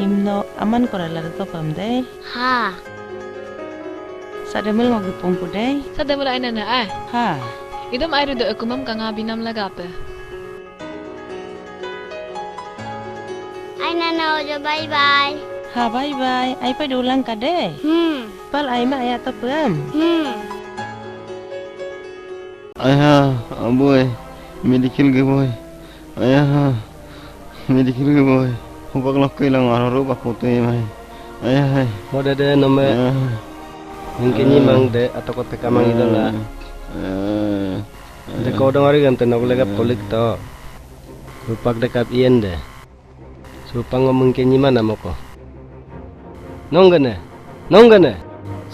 Himno aman kora lada topam dei. Ha. Sademel ngogi pungku dei. Sademel aina na ai. Ha. Idom airu do ekumam kanga binam lagape. Aina na ojo bye bye. Ha bye bye. Ai pai dulang ka dei. Hmm. Pal ai ma aya topam. Hmm. Aya, aboy. Medical ge boy. Aya, medical ge boy. Hupak lok ke ilang aroro bak foto ya mai. Aya, hai. Mo dede nome. Aya. Mungkin ni mang de atau kote kamang idola. De kodong ari gam tenok legap kolik to. Hupak dekap ien de. Supang ngomong ke nyima namoko. Nonggana. Nonggana.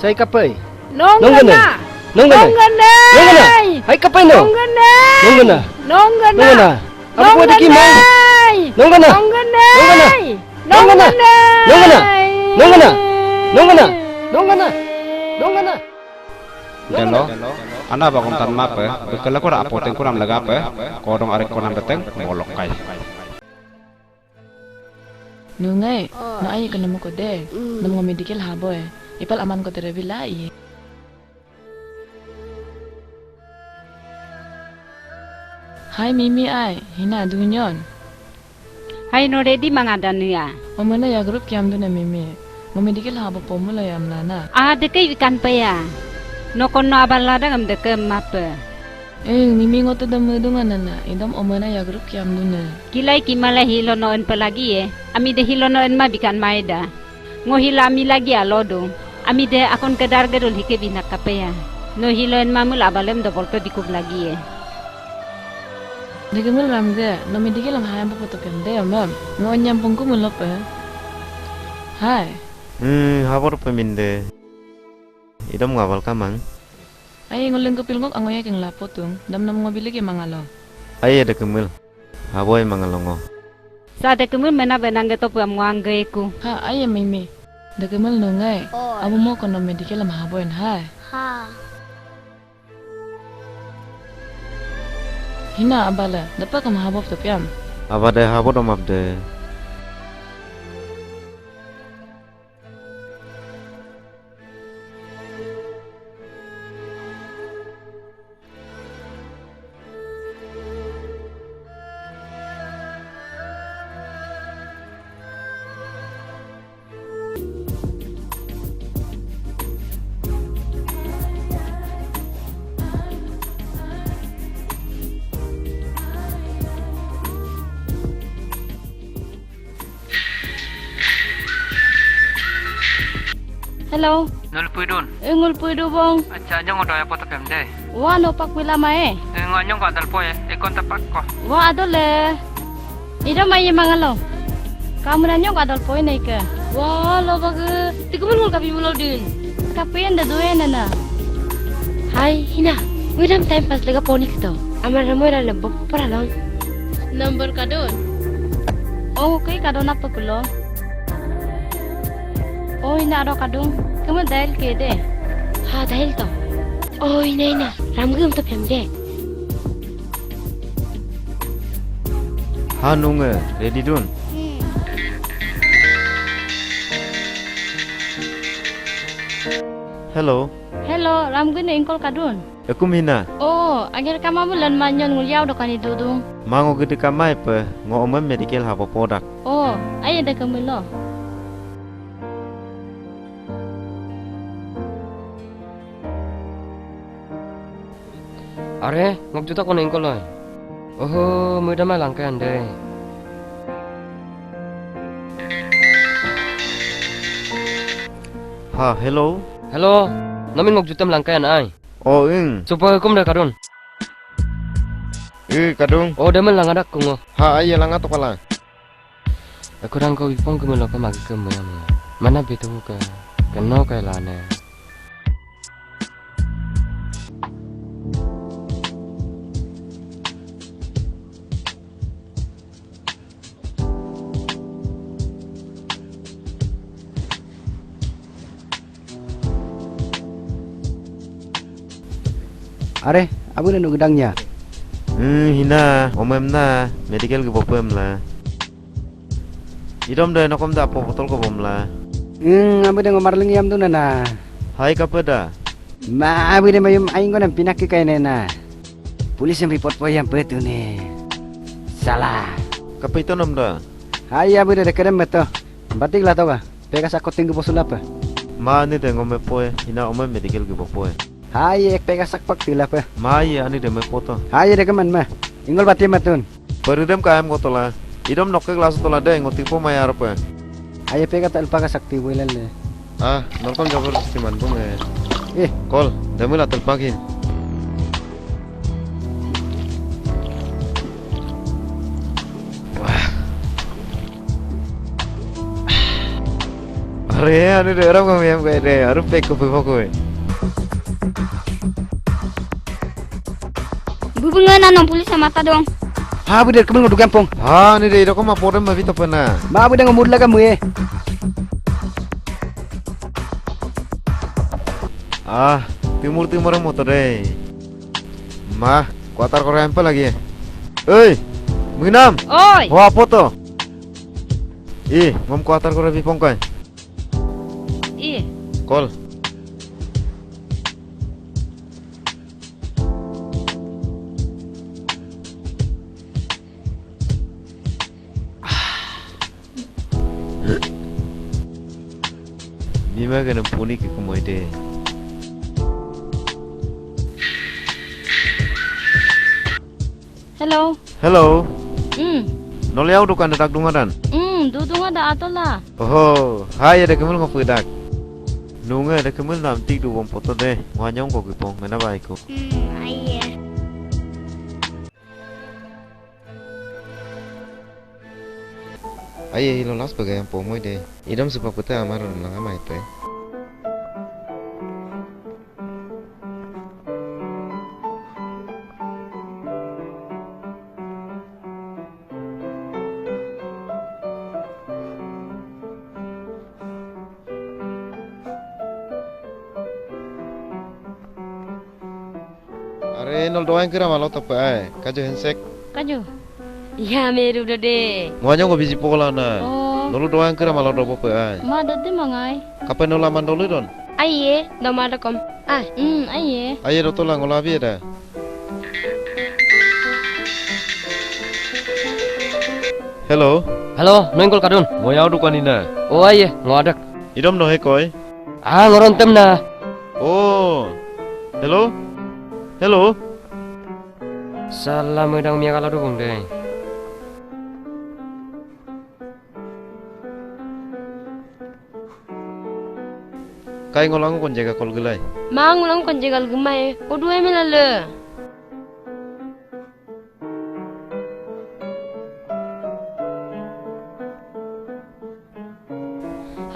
Sai kapai. Nonggana. Nonggana. Nonggana. Hai kapai no. Nonggana. Nonggana. Nonggana. Aku kuat dikit, Mang. Nonggana. Nonggana. Nonggana. Nonggana. Nonggana. Nonggana. Delo, ana bakon tan mape, bekala kora apo tengkuram legape, kodong arek konam beteng, bolok kai. Nungai, no ayi ke nemu ko de. Nemu ngo medical haboy. Ipal aman ko tere bila iye. Hai Mimi ai, hina dunyon. Hai no ready mangada nuya. Omena ya group kiam duna Mimi. Ngo medical habo pomulo ya mlana. A deke ikan pe ya. No kono abal lada ngam deke mape. Eng, Mimi ngo te dem medung anana, idom omena ya group kiam duna. Kilai kimala hilo no en pelagi ye. Ami de hilo no en ma bikan maeda. Ngo hilo ami lagi alo dung. Ami de akon kedar gedul hike binak kapeya. No hilo en mamul abalem dobol pe bikub lagi ye. Deke mul ram ge, no medical lam hayam popo tokem de, mam. Ngo nyam pungku mulo pe. Hai. Hmm, habor pe minde. Idom ngabal kamang. Aye ngo lengko pilngok angoya keng lapotung, dam nam ngo bilege mangalo. Aye deke mul. Haboi mangalongo. Sa deke mul mena benang ge topu am nguang ge eku. Ha, aye Mimi. Deke mul nungai. Abu mo kono medical am haboin hai. Ha. Hina abala, depa kam habop topiam. Abade habop domap de. Hello. Nulpui dun. E, ngulpui du bong. Acha, nyong odo ya poto pem de. Wa no pak pila mae. E, ngo nyong ko adal poe, e kon tapak ko. Wa adole. Ido mai mangalo. Kamu na nyong ko adal poe nei ke. Wa lo bage. Tikumun ngul kapi mulo din. Kapi enda due nana. Hai, hina. Ngidam time pass lega poni kito. Amar ramoi ra lebo paralong. Number kadon. Oh, kai kadon apa kulo? Oh, ina aro kadung. Kamu dial ke de? Ha, dial to. Oh, ina, ina. Ramgum to pem de. Ha, nunge, ready dun. Hello. Hello, ramgum ne ingkol kadun. Ekum hina. Oh, agér kamamu lan manyon nguliau dokani dudung. Mango gede kamai pe, ngo omem medical habo podak. Oh, aye de kemelo. Are, ngok juta kono ingkoloi. Oho, muda ma langkai ande. Ha, hello. Hello, nomin ngok jutam langkai an ai. O, ing. Supa hukum da kadun. E, kadung. O, demen langadak kungo. Ha, iya langatok pala. Ekurang ko ipong kemelo ke magi kemelo. Mana betu ke? Keno ke lane. Are, abu nenu gedangnya? Hmm, hina, omem na, medical ke bopem la. Idom de nokom da apo botol ko bomla. Hmm, abu de ngomar lengi am tu nana. Hai kapeda. Ma, abu de mayum aing ko nam pinak ke kainena. Police em report po yam petu ne. Salah. Kape ito nom da. Hai, abu de dekedem meto. Batik la toga. Pega sakko tinggi bosu lapa. Ma ani de ngome poe, ina ome medical gi bopoe. Hai, ek pega sakpak ti lapa. Ma iya ani de me poto. Hai, de keman ma. Ingol bati matun. Peridem ka em gotola. Idom nokke kelas tola de ngo tipo maya arpe. Hai, pega ta elpa ka sakti builan le. Ah, nolkom jabardasti manbung e. Eh. Kol, demila telpakin. Wah. Are, anu de orang kami em kayak de, aru pek kopi pokok. Bubungan anom police mata dong. Ha, bu de kemel ngoduk gampong. Ha, ni de, idoko ma podem ma bito pena. Ma, bu de ngomur laga mue. Ah, timur timur motor de. Ma, kuatar kore empe lagi. Oi, menginam. Oi. Ho apo to? Ih, ngom quarter kore bipong kai. Ih. Call. Mima gana puni ke kumoi de. Hello. Hello. Hmm. Noliau dukan de dak dungadan. Hmm, du dungada atola. Oho, hai ada kemul ngopi dak. Nunga ada kemul nam tik du bom foto de. Wanyong ko gipong mena bai ko. Hmm, aiye. Aye, ilo las bagai yang pomoi de. Idom sebab kete amar lang amai te. Are nol doang kira malo tepe ai. Kaju handshake. Kaju. Ya meru dode. Muanya ngo biji pola na. Oh. Nolu doang kira malo dobo pe ai. Ma dode mangai. Kape nola mandolu don. Aiye, doma dokom. Ah, hmm, aiye. Aiye dotola ngola bi ada. Hello. Hello, noingkol kadun. Moyau dukan ina. Oh aiye, ngo adak. Idom no he koi. Ah, ngoron tem na. Oh. Hello. Hello. Sala medang mia kala dukung de. Kai ngolang kon jaga kol gelai. Ma ngolang kon jaga gemai. Odu emela le.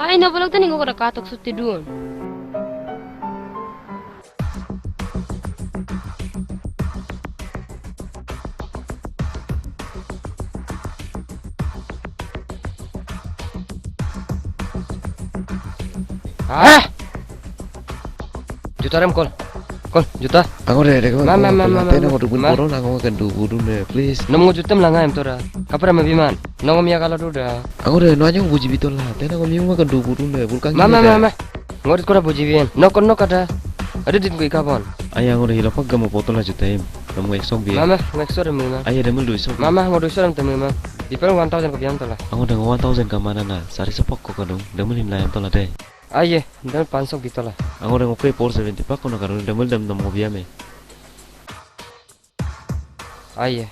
Hai, no bolok tani ngoko da katok suti dun. Hah? Juta rem kol. Kol, juta. Angore, dek, ma, ma, ma, ma, ma, tena ma, ko dubun ma. Boron, angore kan dubun ne, please. Nom ngo jutem langa em tora. Kapra me biman. Nongo mia kala duda. Angore, no anyong buji bitola. Tena ko miung kan dubun ne, bulkang. Ma, ma, ma, ma. Ngorit kora buji bien. No kon no kada. Ada dit ko ikabon. Aya angore hilo pak gamo botola juta em. Nom ngo eksok bien. Ma, ma, ngo eksok em ma. Aya demul dui sok. Ma, ma, ngo dui sok em temi ma. Dipel one thousand ko biang tola. Angore ngo one thousand ka mana na. Sari sepok ko kadung. Demul him layam tola de. Aye, dan pansok bitola. Angore ngoke four seventy pak kono karun demel dem nom ngobiame. Aye.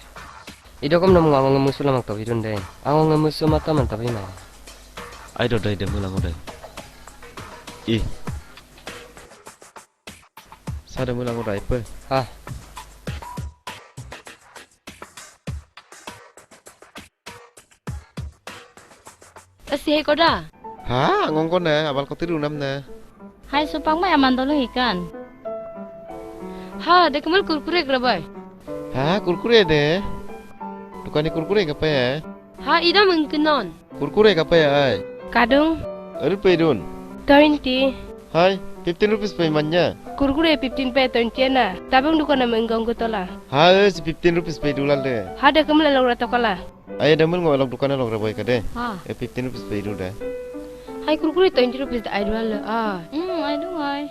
Idokom nom ngo ango ngemusu lamak tobi dun de. Ango ngemusu mata mantabi ma. Ai do dai demel angore. Ih. Sa demel angore pe. Ha. Esi he koda? Ha, ngong kone, abal koti runam ne. Hai supang mai aman dolo hikan. Ha, de kemal kurkure grabai. Ha, kurkure de. Dukani kurkure kape ya? Ha, ida mengkenon. Kurkure kape ya ai? Kadung. Aru pe dun? Twenty. Hai, fifteen rupees pe manya. Kurkure fifteen pe twenty na. Tabung dukana menggong gutola. Ha, si fifteen rupees pe dulal de. Ha, de kemal log ratokala. Aye, demel ngo elok dukan elok reboy kade. Ha. E fifteen rupees pe idu de. Hai kurkure twenty rupees de ai dual le. Ah. Hmm, ai du ai.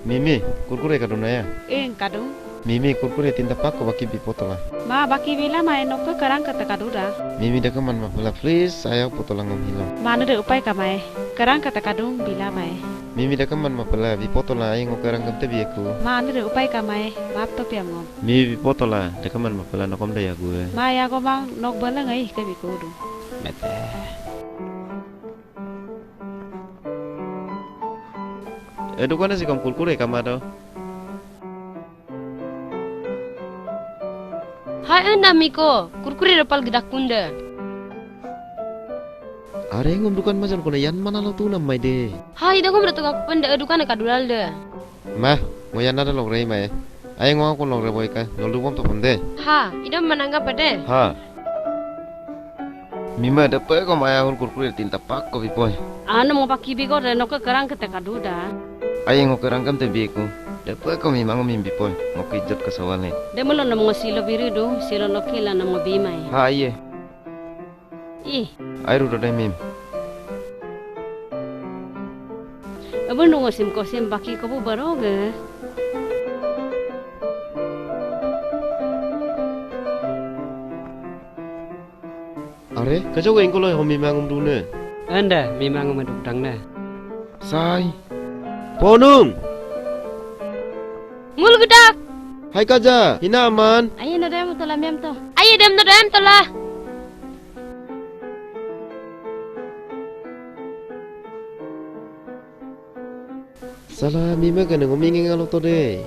Mimi, kurkure kaduna ya? Eng kadung. Mimi, kurkure tinta pak ko baki bi potola. Ma baki bila mai nokke kerang kata kaduda. Mimi dekeman mapela please, ayo potola ngom hilo. Manu de upai kamai. Kerang kata kadung bila mai. Mimi dekeman mapela, bipotola, ai ngo kerang kemte bieku. Ma anu de upai kamai, maaf to piam ngom. Mimi bipotola, dekeman mapela nokom de yagu e. Ma yago mang, nok bala ngai ke biku du. Mete. E dukana si kom kurkure kamado. Hai enda miko, kurkure dopal gedak kunde. Are ngom dukan majan kone yan mana lo tunam mai de. Hai da ngom da tukak pende e dukan ka dulal de. Ma, ngo yan nada lok rei mai. Ai ngo aku lok rei boy ka, nol dubom to pende. Ha, idam manangga pede. Ha. Mima depe ko maya hul kurkure tinta pak ko bipoi. Anu mo paki biko de noke kerang kete kaduda. Ai ngo kerang kam te biku. Depe ko mimang mim bipoi, ngoke ijat ke sawale. Demelo nom ngo silo biridu, silo lokila nom ngo bimai. Ha, iye. Ih. Airu dode mim. Abun ngo sim ko sim baki ko bu baroge. Are, kajo ga ingkolo ho mimang um dune. Anda, mimang um duk dang ne. Sai. Ponung. Ngul gedak. Hai kaja, hina aman. Aye no dem tola mem to. Aye dem no dem tola. Sala mime kene ngoming ngalo to de.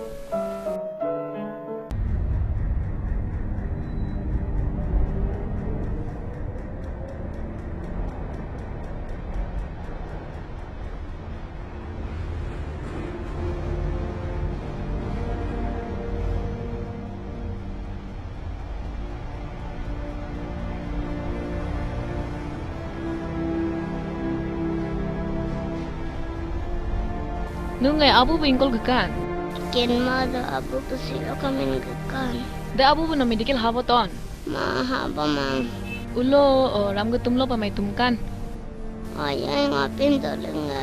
Nungai abu bu ingkol gekan. Ken ma da abu bu silo kamin gekan. Da abu bu no medical habo ton. Ma habo mang. Ulo o ram ge tumlo pamai tumkan. Ayai ngapin to lenge.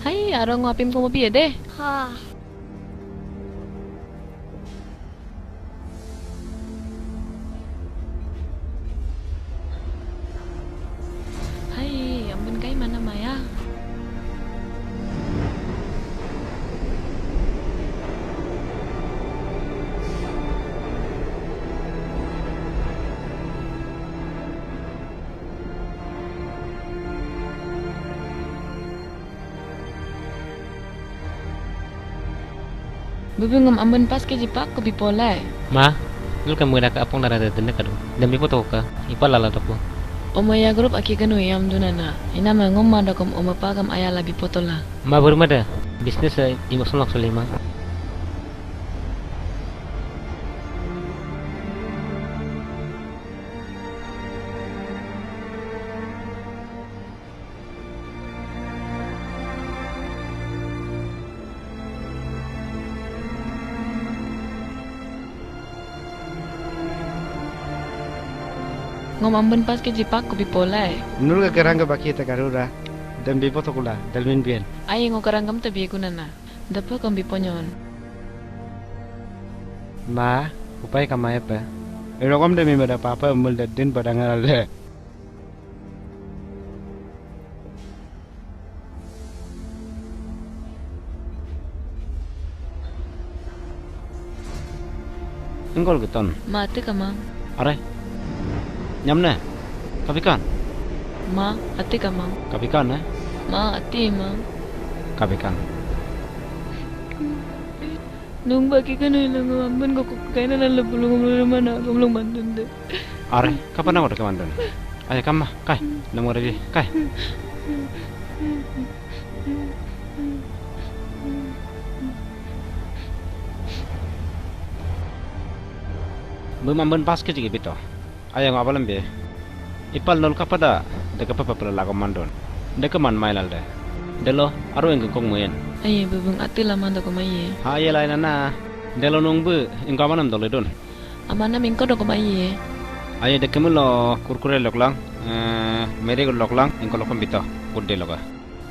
Hai aro ngapin ko mobi ede. Ha. Hai, ampun kai mana maya? Bubung ngom amben pas ke jipak ko bipolai. Ma, dul ka mera ka apong dara dende kadu. Dem bipo toka, ipa lala toku. Omaya grup aki kenu yam dunana. Ina ma ngom ma dokom oma pagam ayala bipotola. Ma bermada, business e emotional actually ma. Ngom amben pas ke jipak ko bipolai. Nul ke kerang ke baki te karura. Dem bipo tokula, delmin bien. Ai ngo kerang kam te biku nana. Depe kom biponyon. Ma, upai kamai pe. Erokom demi mada papa emul dadin padangan ale. Engkol geton. Ma ati kamang. Are. Nyamne. Kapikan. Ma ati kamang. Kapikan, eh? Ma ati mang. Kapikan. Nung baki kanu ilang amben koko kaina lala bulung bulung mana kamlung mandun de. Are, kapan nang udah kemandun? Ayo kama, kai, nang udah di, kai. Bumamben pas ke jigi bito. Ayang abalam be. Ipal nol kapada, deke papa pala lago mandon. Deke man mailal de. Delo, aro engkong muyen. Aye, bubung ati lama doko maye. Ha, aye lain ana. Delo nungbu, engko amanam dolo don. Amanam engko doko maye. Aye deke mulo kurkure loklang, eh, mere loklang, engko lokom bito, kudde loka.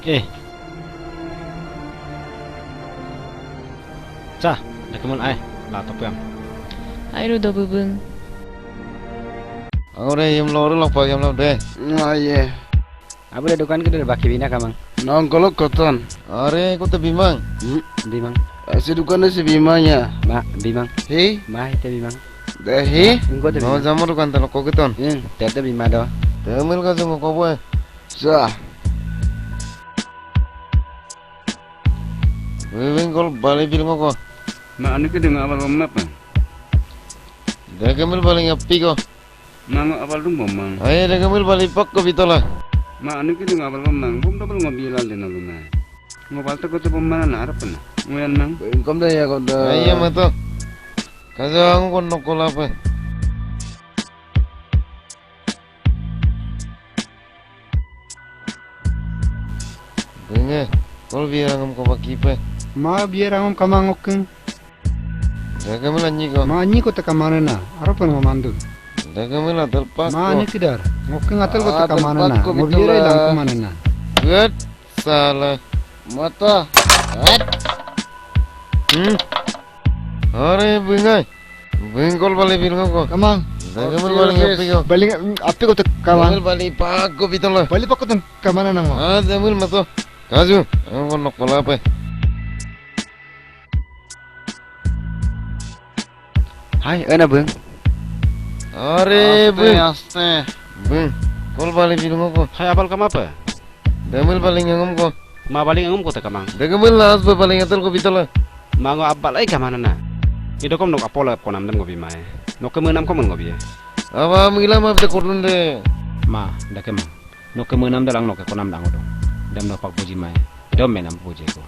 Eh. Cha, deke mul ai, la topem. Ai ru do bubung. Angore yem lo ru lokpa yem lo de. Aye. Abu de dukan ke de baki bina kamang. Nong kolok koton. Are, ko te bimang. Hmm, bimang. Asi dukan si bimang ya. Ma, bimang. He? Ma, te bimang. De he? Engko te bimang. Jamo dukan te lokko keton. Hmm, te te bima do. Te mil ka jamo ko boy. Sa. Weweng kol bali bil ngoko. Ma anu ke denga abal bom apa? Deke mil bali ngapi ko. Ma ngo abal dung bom mang. Aye deke mil bali pak ko bitola. Ma anu ke denga abal bom mang. Bom double ngo bilal dena luna. Ngo bal teko te bom mana na arap na. Ngoyan mang. Engkom da ya ko da. Aye mato. Kaja ngoko nokol apa? Benge, kol biar angam ko bakipe. Ma biar angam kamang okeng. Dagamil anyi ko. Ma anyi ko teka manena. Aropen ngo mandu. Dagamil atel pak ko. Ma anyi kidar. Ngoke ngatel ko teka manena. Ngo biere langku manena. Good. Sala. Mata. Hat. Hmm. Are bungai. Bengkol bali bilngoko. Kamang. Dagamil bali api ko. Bali api ko teka kamang. Dagamil bali pak ko bitola. Bali pak ko teka manena ngo. Ah, dagamil mato. Kaju. Ngo nok pala apa? Hai, ena bung. Are bung. Aste. Bung. Kol bali bilngoko. Hai, abal kamape? Dagamil bali ngangum ko. Ma bali ngangum ko teka mang. Dagamil las be bali ngatel ko bitola. Ma ngo abal ai kamanana. Idokom nok apola konam dem ngo bimai. Noke menam ko men ngo biye. Aba mila ma de kodun de. Ma, dake mang. Noke menam dalang noke konam dango dong. Dem no pak puji mai. Dom menam puji ko.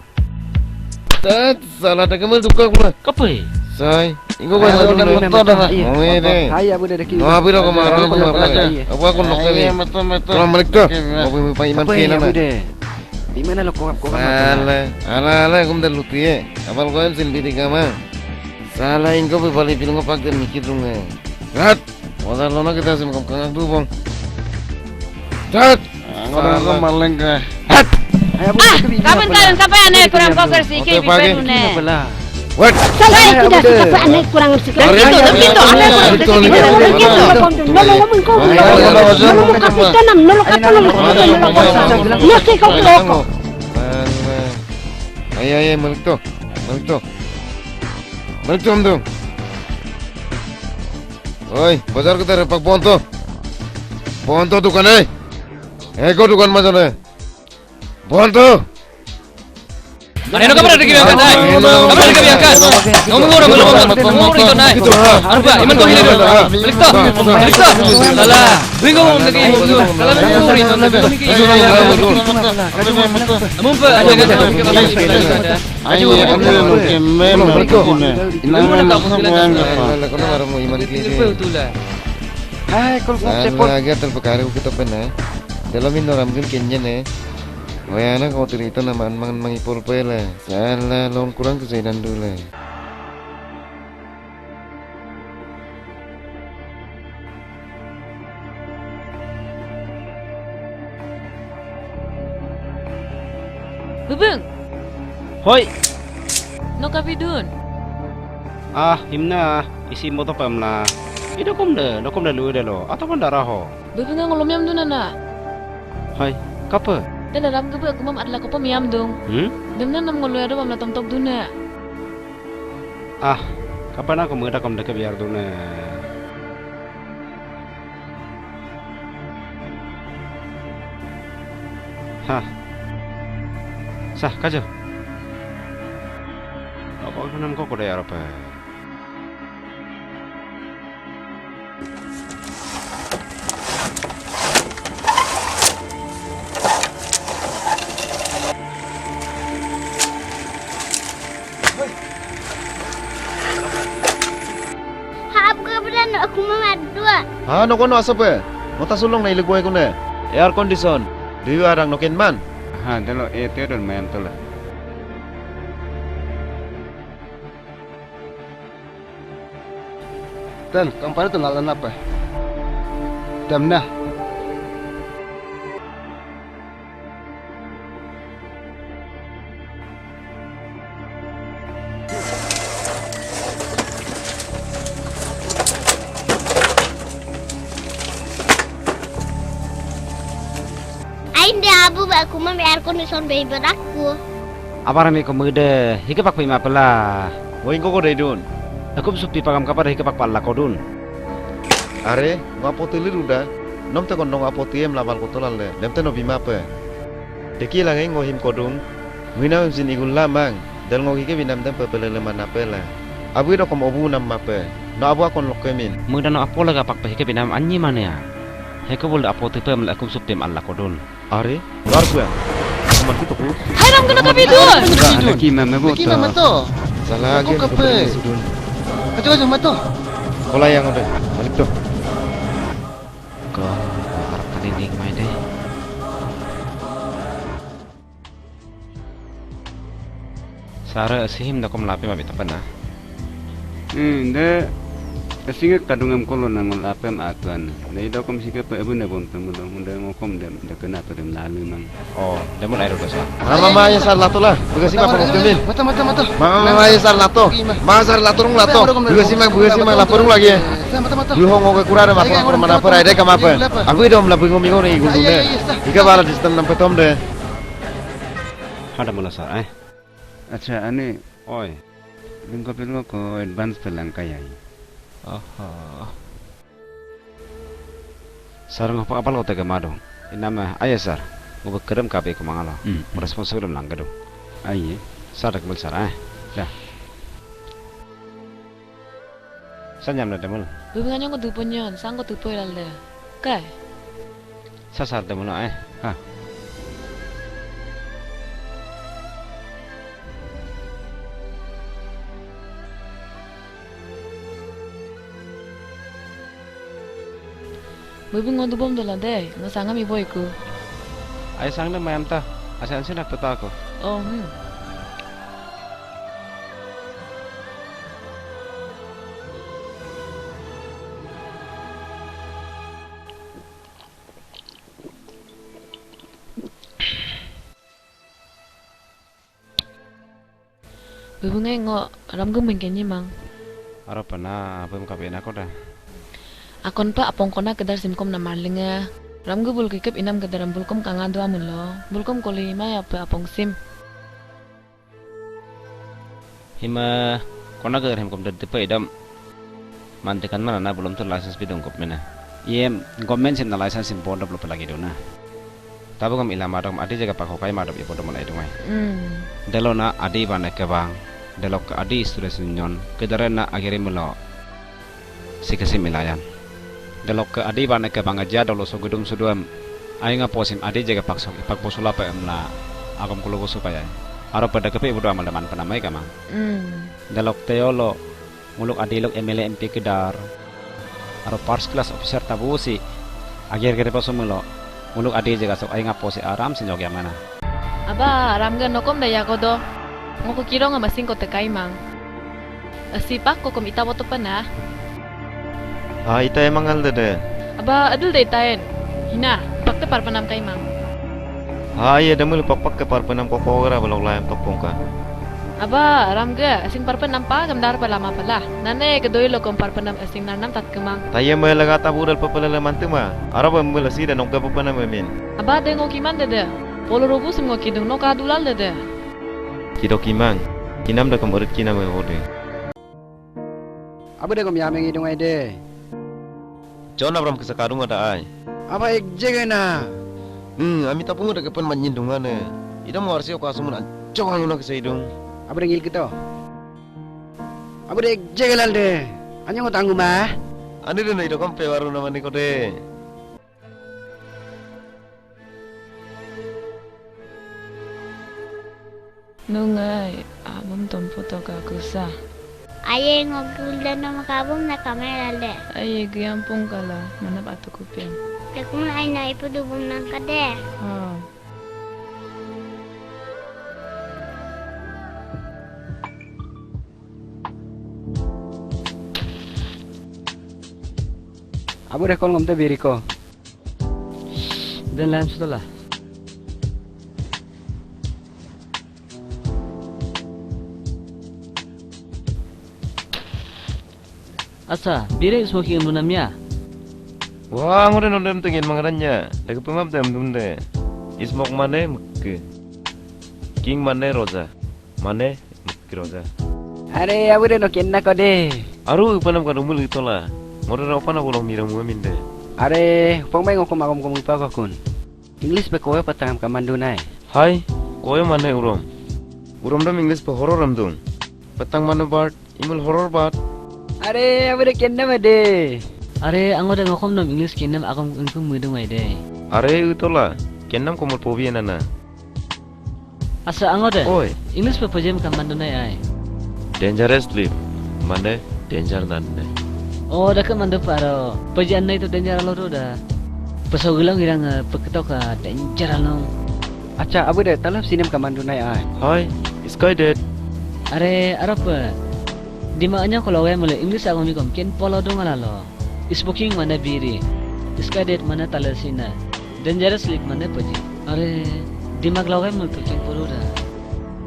Tet, sala dagamil duka kuna. Kape? Sai, ingo ba. Ayo, mata dah. Iya. Oke de. Hai, abu de deki. No, abu de ko mara ko apa? Abu aku noke ni. Ayo, mata, mata. Kurang balik tuh. Oke, mau punya pak iman. Kape, kena abu de? Imana lo kokap kokap. Sala, ala ala kum de lutie. Abal ko em sin bidi kama. Sala ingo be bali bilngo pak de mikir dunge. Rat. Oda lona kita sim kom kangak dubong. Tat. Ngorang kom maleng ke. Hat. Ah, kapan kalian kapan ane kurang koker si ke biperune. What? Saya tidak suka kapan ane kurang si ke. Gitu, gitu. Ane kurang si ke. Gitu. Nolong ngomong kau. Nolong ngomong kau. Nolong ngomong kau. Nolong ngomong kau. Nolong ngomong kau. Nolong ngomong kau. Ayo, ayo, malik to. Malik to. Malik to, amdong. Oi, bazar ke tere pak bonto. Bonto dukan e. Eko dukan majane. Bonto. Ano ka para dikira ka dai? Ka para dikira ka? Ngomong orang belum ngomong orang itu nai. Arba, iman ko hili dulu. Balik to. Balik to. Lala. Bingung lagi. Lala bingung orang itu nai. Amumpa aja kan. Ayo, ayo, ayo, ayo, ayo, ayo. Hai, kol kok sepot. Lagi atel pekari kita pena. Dalam ini orang mungkin kenyene. Wayana kau cerita nama mangan mangi polpele. Sala long kurang ke saya dan dule. Bubung. Hoi. No kapidun. Ah, himna, isi moto pemla. Idokom de, dokom de lu de lo. Atau pun darah ho. Bubung ngolom yam dun ana. Hoi, kape? Dela ram kebe kumam adla kopom yam dung. Hmm? Demna nam ngolu ado pamla tomtok duna. Ah, kapan aku mengedakam deke biar dune. Hah. Sah, kajo. Apa kenam kok udah ya, Rape? Haap ke belan aku mamadua. Ha, no kono asope? Mota sulong na ilik boy kune. Air condition. Diu arang no kenman. Ha, delo e te don mayam tola. Dan, kampare to lalan apa? Damna. Ainde abu ba kumam air condition bei berakku. Abar ami ko mede, hike pak pima pela. Woi ko ko dai dun. Aku supi pagam kapar hike pak pala ko dun. Are, ngo apo teli ruda. Nom te kondong apo tiem labal ko tolal le. Dem te no bima pe. Deki langai ngo him ko dun. Muina mim sin igun lamang. Del ngo hike binam dem pe pelele mana pela. Abu do kom obu nam mape. No abu akon lokke min. Muda no apo lega pak pe hike binam anyi mane ya. Heke bol apo tipe mel akum supi mal la ko dun. Are, luar gua. Teman kita, Bu. Hai, ram kena kapi itu. Ada kima memo to. Kima memo to. Salah lagi. Kau kape? Ajo, ajo, mato. Kola yang udah. Balik tuh. Kau harap tadi ning mai deh. Sare sihim dakom lapi mabi tapena. Inde, esinge kadung em kolo nangol apem akuan. Nei dokom sike pe ebun ebun pemudong, unde ngokom dem, de kena pe dem lalu mang. Oh, demon air dosa. Mama, mama, ya sar lato la. Bega sima pang kemin. Mata, mata, mata. Mama, mama, ya sar lato. Ma sar lato rung lato. Bega sima, bega sima laporung lagi. Mata, mata, mata. Bulu hongo ke kurare mapang mana perai de kamape. Aku idom la bungo mingo ni gundung de. Ika bala distem nam petom de. Hada mala sar, eh. Acha, ani. Oi. Bingko pilko ko advance pe langkai ai. Aha. Sar, ngapa apal ko tega mado? Inama, aya sar. Ngapa kerem kape ko mangalo. Hmm, hmm. Responsible langkado. Aye. Sar, dak bel sar, eh. Dah. Sanyam na demul. Bebe nganyong ko duponyon, sang ko dupo ilalde. Kai. Sasar demul, eh. Ha. Bebe ngo dubom dola de, ngo sangam ibo iku. Ai sang de mayam ta, asi ansi nak peta ko. Oh, hmm. Bebe ngai ngo ramge mengkenyi mang. Aro pena, bem kape ina koda. Akon pa apong kona kedar simkom na marlinga. Ramge bul kikep inam kedaram bulkom kanga dua mulo. Bulkom koli maya pe apong sim. Hima kona ke rem kom dede pe idam. Mantekan mana na belum tu license bidung government na. Iyem government sim na license sim board develop lagi dona. Tabu kam ilama dom adi jaga pako kai madom ipo dom lai dungai. Hmm. Delo na adi bane kebang. Delok ke adi student union. Kedare na agere melo. Sikesim ilayan. Delokke adi bane ke bang aja dolo so gedung suduem. Ai nga posim adi jaga paksok ipak bosula pe emla. Agom kulo bosu payai. Aro pada kepe ibu dua mal deman penamai kama. Hmm. Delok teyolo. Nguluk adi lok M L A M P kedar. Aro first class officer tabu si. Agir gede paso melo. Nguluk adi jaga sok ai nga posi aram senyok yamana. Aba, aram ge nokom da yakodo. Ngoko kirong ama singko tekai mang. Asi pak kokom ita boto pena. Ha, ita emang al dede. Aba, adul de ita en. Hina, pak te parpanam kai mang. Ha, iya demul pak pak ke parpanam koko ora belok layam tokong ka. Aba, aram ge, asing parpanam pa, gam dar pala ma pala. Nane ke doi lokom parpanam asing nanam tat kemang. Taya me lega tabu dal pepelele mantema. Araba mele si dan nokga pepanam emin. Aba de ngo kiman dede. Polo robu sem ngo kidung no kadulal dede. Kido kimang. Kinam da kom erit kinam e ode. Abu de kom yameng idung ai de. John Abraham kesa kadung ada ai. Aba ek jege na. Hmm, ami tapung ada kepen manyin dungane. Idam warsi oka sumun anco anguna kesa idung. Abu de ngil kito. Abu de ek jege lal de. Anyong tangu ma. Ani de na ido kom pe waru nama ni kode. Nungai, abum tompu toka kusa. Aye ngok gulda no makabum na kamera le. Aye giampung kala, manap atu kupian. Tekun aina ipu dubum nangkade. Ha. Abu de kol ngomte biriko. Den lam sutola. Asa, bire smoking em dunam ya? Wah, ngode nondem tengin mangadanya. Deke pemap dem dunde. Smoke mane mekke. King mane roja. Mane Kiroja. Are, abu de no kenna ko de. Aru upanam ka dumul itola. Ngoro na upana bolong mira muamin de. Are, pong mai ngoko magom kom upa ko kun. English pe koyo patang ka mandu nai. Hai, koyo mane urom. Urom dam English pe horror am dung. Patang mane bird, imul horror bird. Are, abu de kenna ma de. Are, ango de ngokom nom English kennam agom engkum mudung ai de. Are, utola. Kennam komul pobi nana. Asa ango de. Oi. English pe pejem kam mandu nai ai. Dangerous sleep. Mane danger nan ne. Oh, da ke mandu paro. Pejem nai to danger alo do da. Peso gelang irang, eh, peketok ka danger alo. Acha, abu de talap sinem kam mandu nai ai. Hai, sky dead. Are, arap. Dima anya ko logai mule English agom ikom ken polo dong alalo. Smoking mane biri. Sky date mane tale sina. Dangerous sleep mane paji. Are, dimak logai mule ken polo da.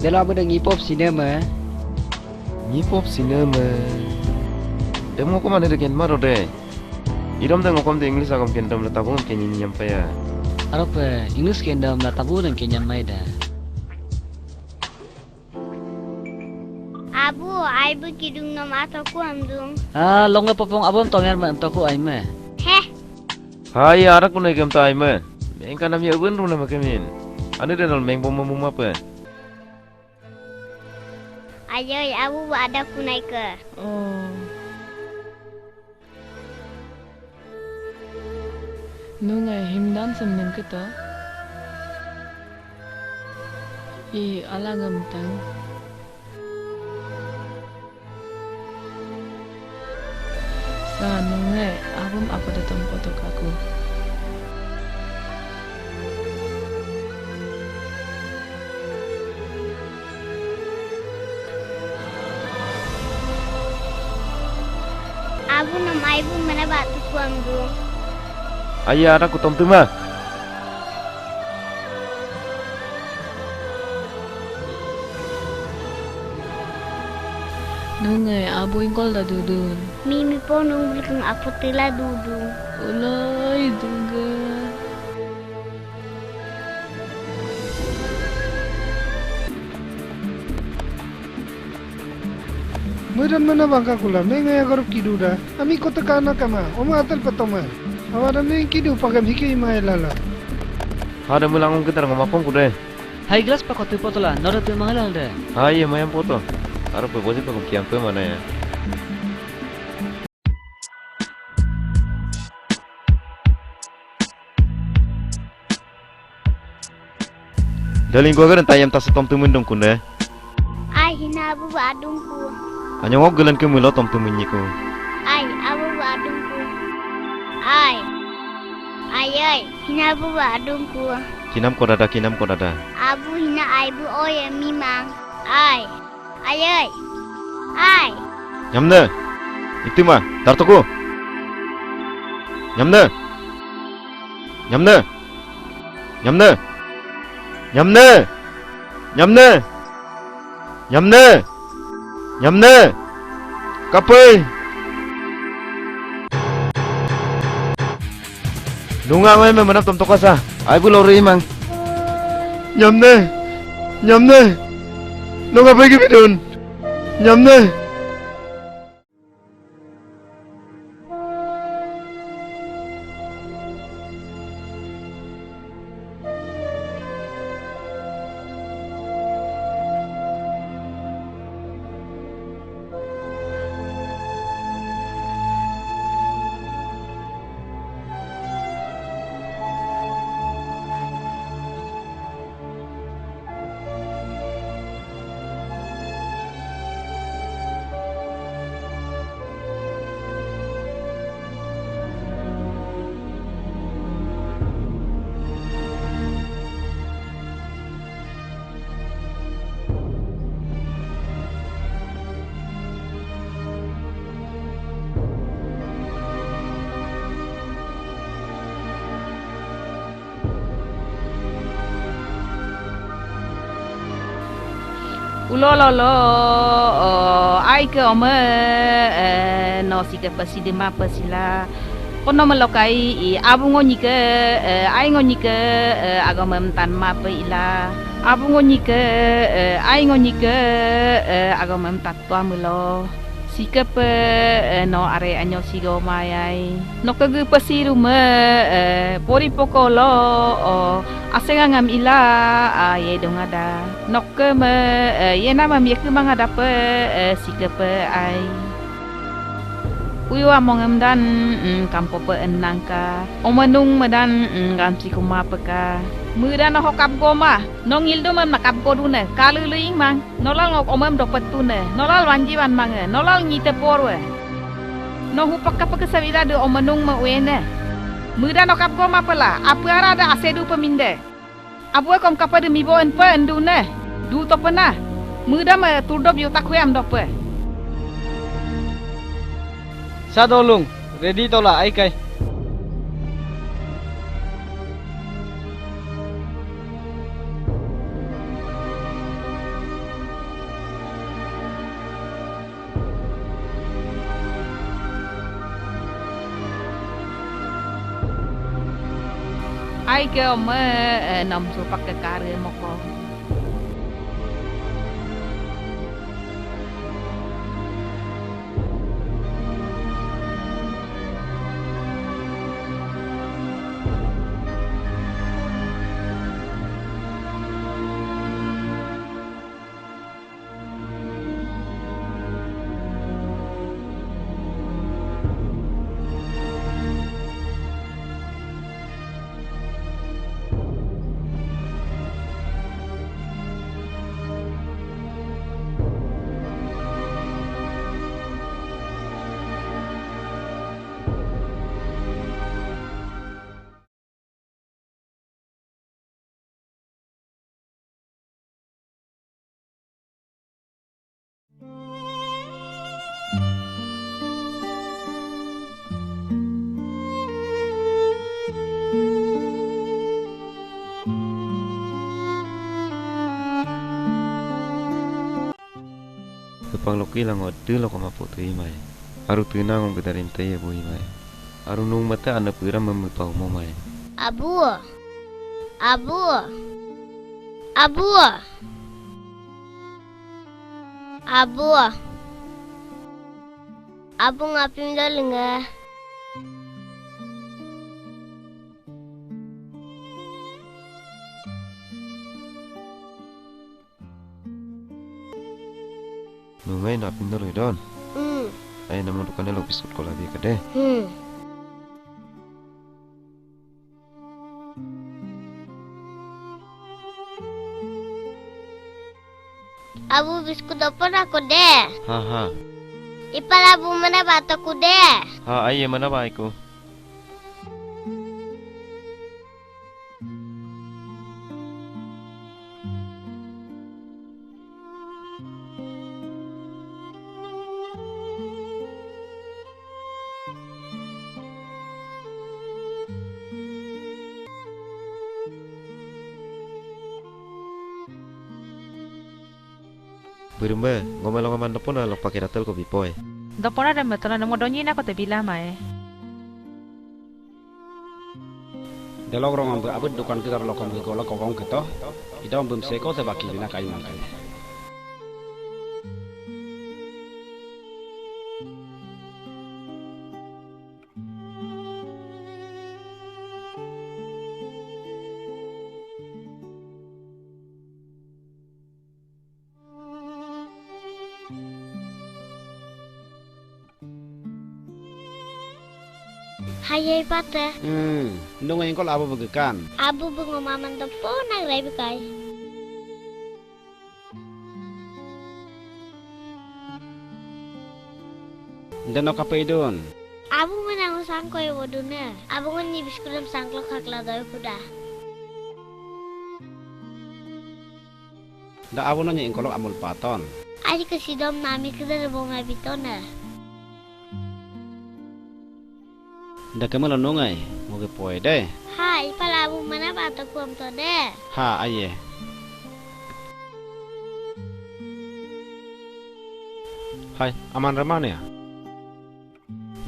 Delo abu de ngipop sinema. Ngipop sinema. Dem ngoko mane de ken maro de. Idom de ngokom de English agom kendom la tabung kenyi nyampe ya. Arope, English kendom la tabung kenyi nyampe da. Abu, aibu kidung nom atoku amdung. Ah, longe popong abom tonger ma emtoku aime. Heh. Hai, arak pun egem ta aime. Mengka nam ya wen runa makemin. Ane denol mengbom memu mape. Ayoi, abu bu ada kunai ke. Oh. Nungai himdan semneng keto. I alangem tang. Sa nungai abum apa datang kotok aku. Abu nom aibu mana batu kuang du. Aya ada kutom tuma. Nungai abu ingkol da dudun. Mimi po nung bulikeng apo tila dudun. Ulai dungga. Medan mana bangka kula, mengaya garup kiduda. Ami kota kana kama, oma atel petoma. Awada meng kidu pagam hike imai lala. Hada mulang ung kitar ngomapong kude. Hai gelas pako tu potola, nora tu mangalal de. Hai, mayam poto. Aro pe bosi pako kiam pe mana ya. Daling gua garen tayam tasa tom tumun dong kune. Ai hina abu ba adungku. Anyong ok gelan ke mulo tom tumun nyiku. Ai abu ba adungku. Ai. Ai ai. Hina abu ba adungku. Kinam ko dada, kinam ko dada. Abu hina aibu oye mimang. Ai. Ai ai. Ai. Nyamne. Itima, dartoko. Nyamne. Nyamne. Nyamne. Nyamne. Nyamne. Nyamne. Nyamne. Kapei. Nunga ngai me menam tom tokasa. Ai bu lori imang. Nyamne. Nyamne. Nunga pegi bidun. Nyamne. Ulo lolo, o, aike ome, e, no sike pesidi ma pesila. Kono melokai i abu ngonyike, e, ai ngonyike, e, agomem tan ma pe ila. Abu ngonyike, e, ai ngonyike, e, agomem tat tua melo. Sikepe, e, no are anyo sigo mayai. No kege pesirume, e, pori pokolo, o, asengangam ila, a, ye dongada. Nokke me, e, ye namam ye kemangada pe, e, sikepe ai. Uyu amongem dan, mm, kampope enangka. Omenung medan, mm, gamsi kumapeka. Medan hokap goma. Nong ildu mem nakap godune. Kalu luing mang. Nolal ngok omem dopet tune, nolal wanji wan mange, nolal ngite porwe. No hu pakka pakka sabila de omenung me uene. Muda no kap goma pela, apu ara da asedu peminde. Abue kom kapa de mibo en pe endune. Du topena. Muda me turdop yutak hue am dope. Sa dolung, ready tola aikai. Aike ome, eh, nom supak ke kare moko. Tepang loki lango de loko mapo tui mai. Aru tuna ngom gedarim tei bui mai. Aru nung mata ana pura memu pau mo mai. Abu. Abu. Abu. Abu. Abu ngapim dolinge. Nungai na pindol idon. Hmm. Ai namun dukane lo biskut kola bi kade. Hmm. Abu biskut dopon aku de. Ha ha. Ipal abu mana bataku de. Ha, aiye mana baiku. Bírumbe, ngome longa man dopona lok pake datel ko bipoi. Dopona dem betona nemo donyi na ko te bila mae. Delok rongam be abut dukan kídar lokom ke gola kokong keto. Idom bím seko te baki bina kai mangkai. Hayai pate. Hmm, nung ingkol abu begekan. Abu bengo maman to ponang rai bekai. Deno kape idun. Abu menang sangkoi wodune. Abu ngon ni biskulam sangklo kakla doi kuda. Da abu nonyi ingkolok amul paton. Aji ke sidom nami kídar bonga bitone. Da kemelo nungai, ngoge poi de. Ha, ipal abu mana bata kuam to de. Ha, aye. Hai, aman remane ya?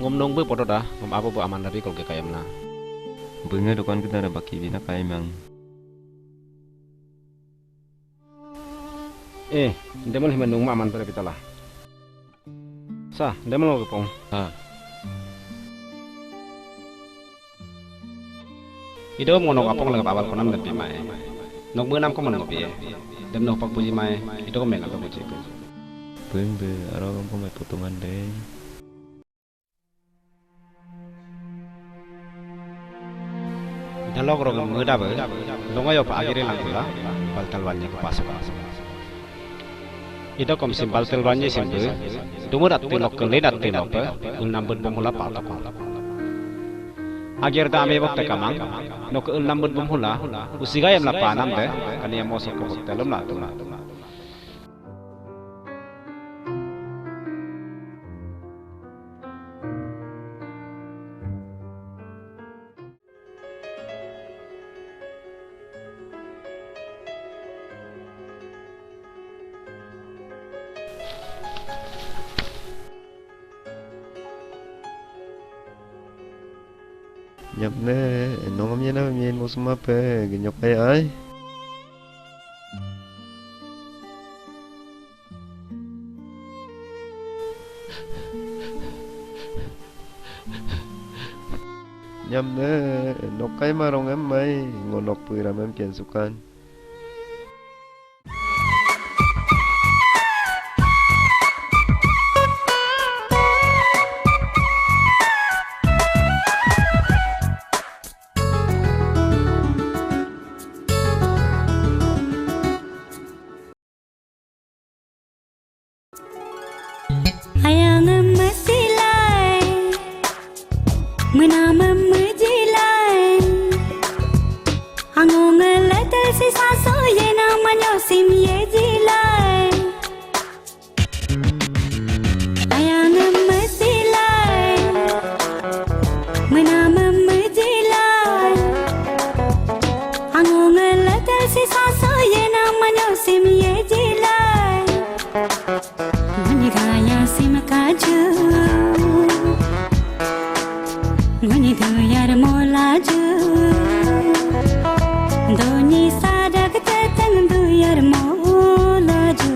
Ngom nong be podo da, ngom abu be aman dabi kol ke kayam na. Benge dukan kídar baki bina kayam yang. Eh, demon hime nungma aman pere pitala. Sa, demon lo kepong. Ha. Ido ngono ngapong lengap abal konam dan pimai. Nok menam ko menam ngopi. Dem nok pak puji mai, ido ko mengal to puji ko. Beng be, aro ko mai potongan deh. Dalok rong meda be, longayo pa agiri langkula, baltal walnya ke pasu. Ida kom sim baltal walnya sim be, dumur atti nok ke lenat tino pe, ul nambut bomhula pa toko. Agir da ame bok tekamang, nok ke ul nambut bomhula, usigayam la panam de, kania mosok ke hotelum la tuna. Nyamne, nongam yena mien mosumape, genyok ai ai. Nyamne, nokkai marong em mai, ngo nok puiram em kensukan. Ayang mesilai, menam mejilai. Angong letel si saso ye namanyo sim ye jilai. Ayang mesilai, menam mejilai. Angong letel si saso ye namanyo sim ye jilai. Ngoni kaya sim kaju, ngoni duyar molaju. Doni sadak teteng duyar molaju.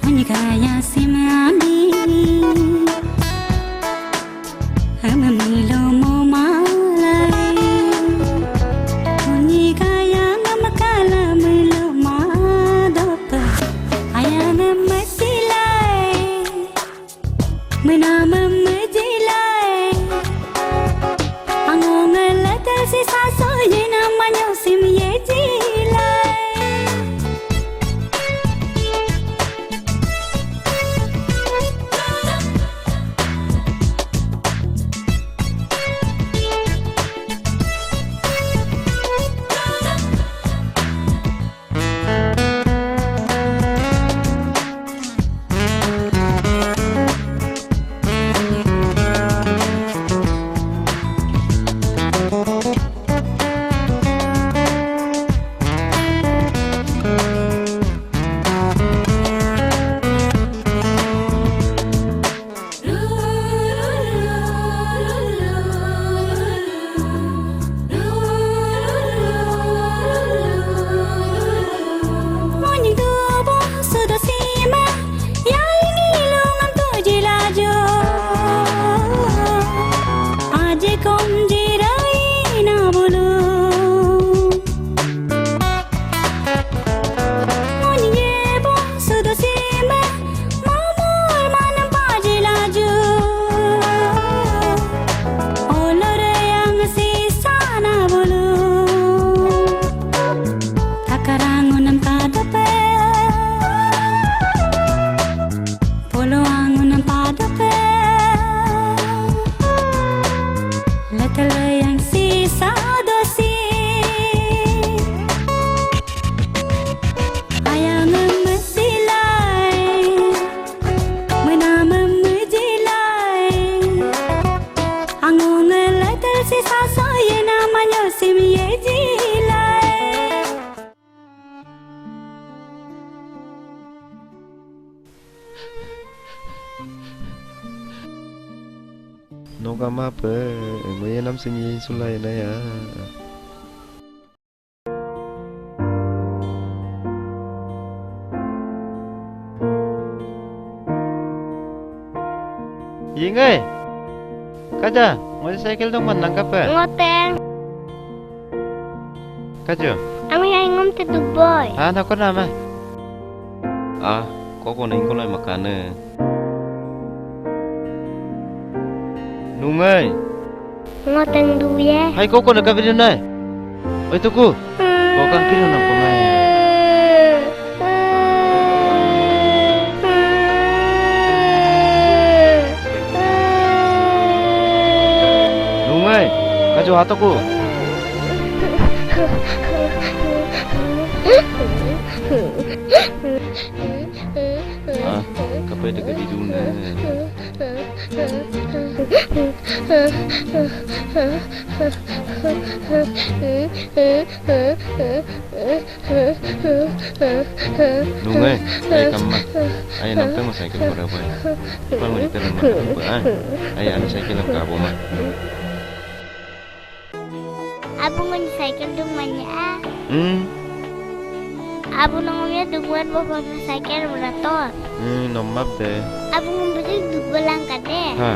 Ngoni kaya sim ami. Ama milo mo malai. Unyi kaya ngam kala milo madope. Ayang mesilai, menam mejilai. Angong letel si saso ye namanyo sim ye jilai. Mamur manam paji laju, olor yang sisana bulu. Takarang unam kadope, polo ang unam padope. Letele yang sisa dosi. Ayang mesilai, menam mejilai. Angong letel si saso ye namanyo sim ye jilai. Noga mape, ngoye nam sim ye sulai na ya. Yingai. Kaja, ngoi cycle dong man nangkape? Ngoteng. Kaju. Ang ya ingom te duboi. Ah, nako nama. Ah, koko ningko lai makane. Nungai. Ngoteng duye. Hai koko na kabiri nai. Oi tuku. Kokang kiri nang kongai. Nungai. Kaju hatoku. Ah, kapai deke diduna. Nungai, ai kamma. Ai nampe mo cycle ko rabai. Ipan mo ite nama ko ah. Ai ani cycle am kabo ma. Abu ngon cycle dungmanya a. Hmm. Abu nongomya dungman bo pam cycle mula ton. Hmm, nomap de. Abu ngom bujik dugbalang kade. Ha.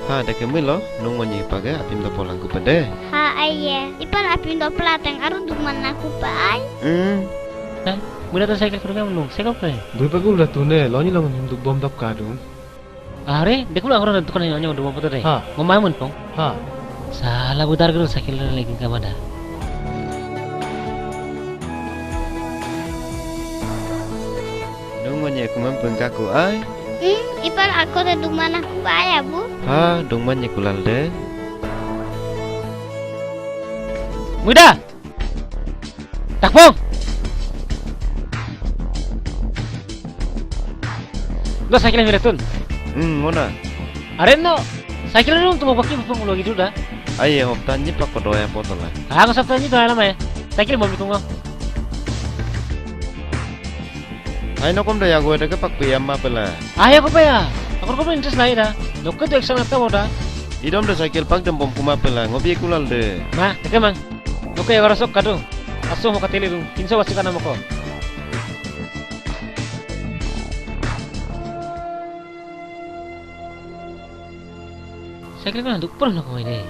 Ha, deke milo, nung monyi page apim dopo langku pede. Ha, aiye. Ipan apim dopo lateng aru dungman aku pe ai. Hmm. Hah? Mula ta cycle kurang nung, cycle pe? Bui pagu la tune, lonyi long duk bom dap kadung. Are, dekul angkoro tukon nyo nyo dua motor de. Ha. Ngomai mun pong. Ha. Sala budar gero cycle lagi kamada. Dungman ye kumam pengkaku ai. Hmm, ipan ako de dungman aku ai abu. Ha, dungman ye kulal de. Muda. Takpong. Lo cycle mira tun. Hmm, mona. Are no. Cycle rum tu baki bupung lo gitu da. Aye, hopta nyi pak ko doya potola. Ah, ko sapta nyi doya lama ya. Cycle bom tungo. Ai nokom da yago da ke pak piyam ma pela. Ah, yago pa ya. Aku ko interest lai da. Nokke tu action atta boda. Idom da cycle pak dem bom kuma pela. Ngobi kulal de. Ma, ke mang. Oke, warasok kado. Aso mo kateli dum. Kinsa wasi kana moko. Cycle kana duk pernah ko ini.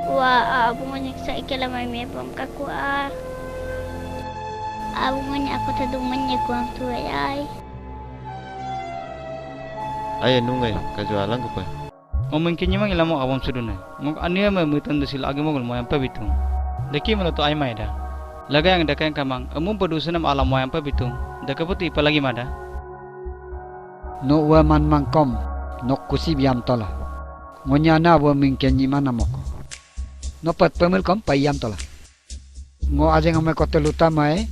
Wa, abu ngonyek cycle mai me bom kakua. Abu ngonyek aku tadung menyek uang tuai ai. Aye nungai kaju alang kupa. Ngo mengkenyimang ilamo abom suduna. Ngok ania me mutan desil agi mogul moyang pe bitung. Deki melo tu ai mai da. Laga yang deka yang kamang, emum pedu senam alam moyang pe bitung. Deka putu ipa lagi mada. No ua man mangkom, nok kusi biam tola. Ngo nyana ua mengkenyimang namoko. No pet pemil kom pa iam tola. Ngo aje ngome kote luta mai,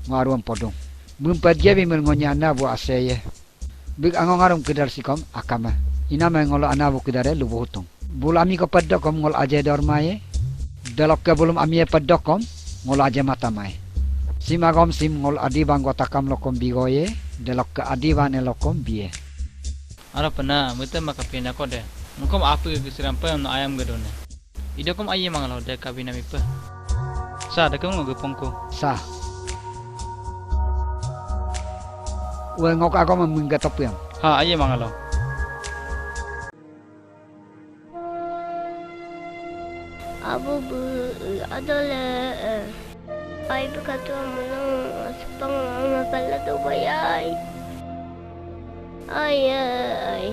ngo aruam podung. Mumpat gia bimel ngo nyana bu aseye. Bik angong arum kedar sikom akame. Iname ngolo ana bu kedare lubu hutung. Bul ami ko peddokom ngol aje dor mai. Delokke bulum amie peddokom ngol aje mata mai. Sim agom sim ngol adi bang go takam lokom bigoye. Delokke adi bane lokom biye. Ara pena, mete maka pena kode. Ngkom apu ke gesiram pe no ayam gedone. Idakom aye mangalo de kabina mipe. Sa, dakem ngo gepongko. Sa. Ue ngok agom mengge topiam. Ha, aye mangalo. Abu bu adole. Ai bukatu amono asupang mama pala do bayai. Ai ai.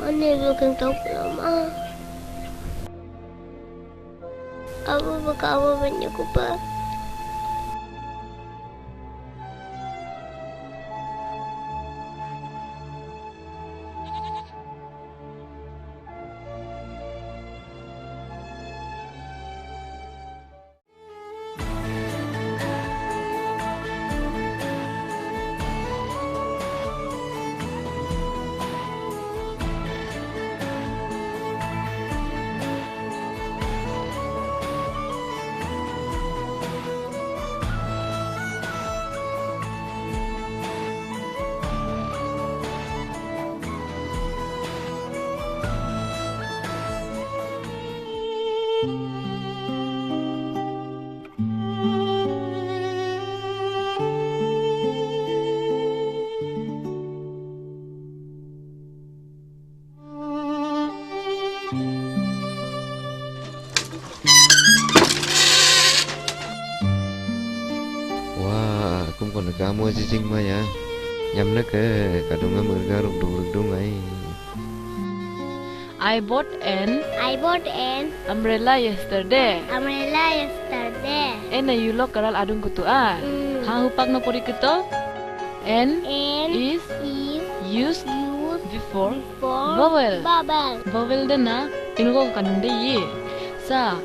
Ane looking top lama. Abu baka abu banyak kupa. Kone kamu jijing maya. Nyamne ke kadunga merga ruk duk ruk dungai. I bought an I bought an umbrella yesterday. Umbrella yesterday. Ena yellow color adung kutu a. Mm. Ha hupak no pori kuto. An An is is used used before for vowel. Vowel. Vowel dena inuko kanunde ye. Sa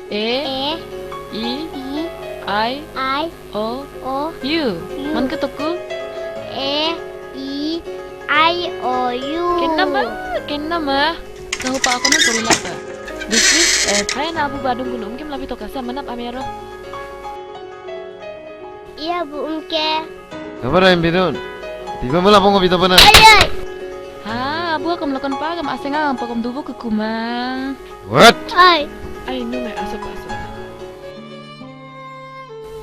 A A E E I I O O U. U. Man ke toku? A E I O U. Kenna ma? Kenna ma? Kahu pa ako na pori mata. This is a fine abu badung gunung kim labi toka sa manap amiaro. Iya bu umke. Kabar em bidon? Tiba mala pongo bito pana. Ay ay. Ha, abu ako melakukan pagam asenga pakom dubu ke kuma. What? Ay. Ay, no me asap asap.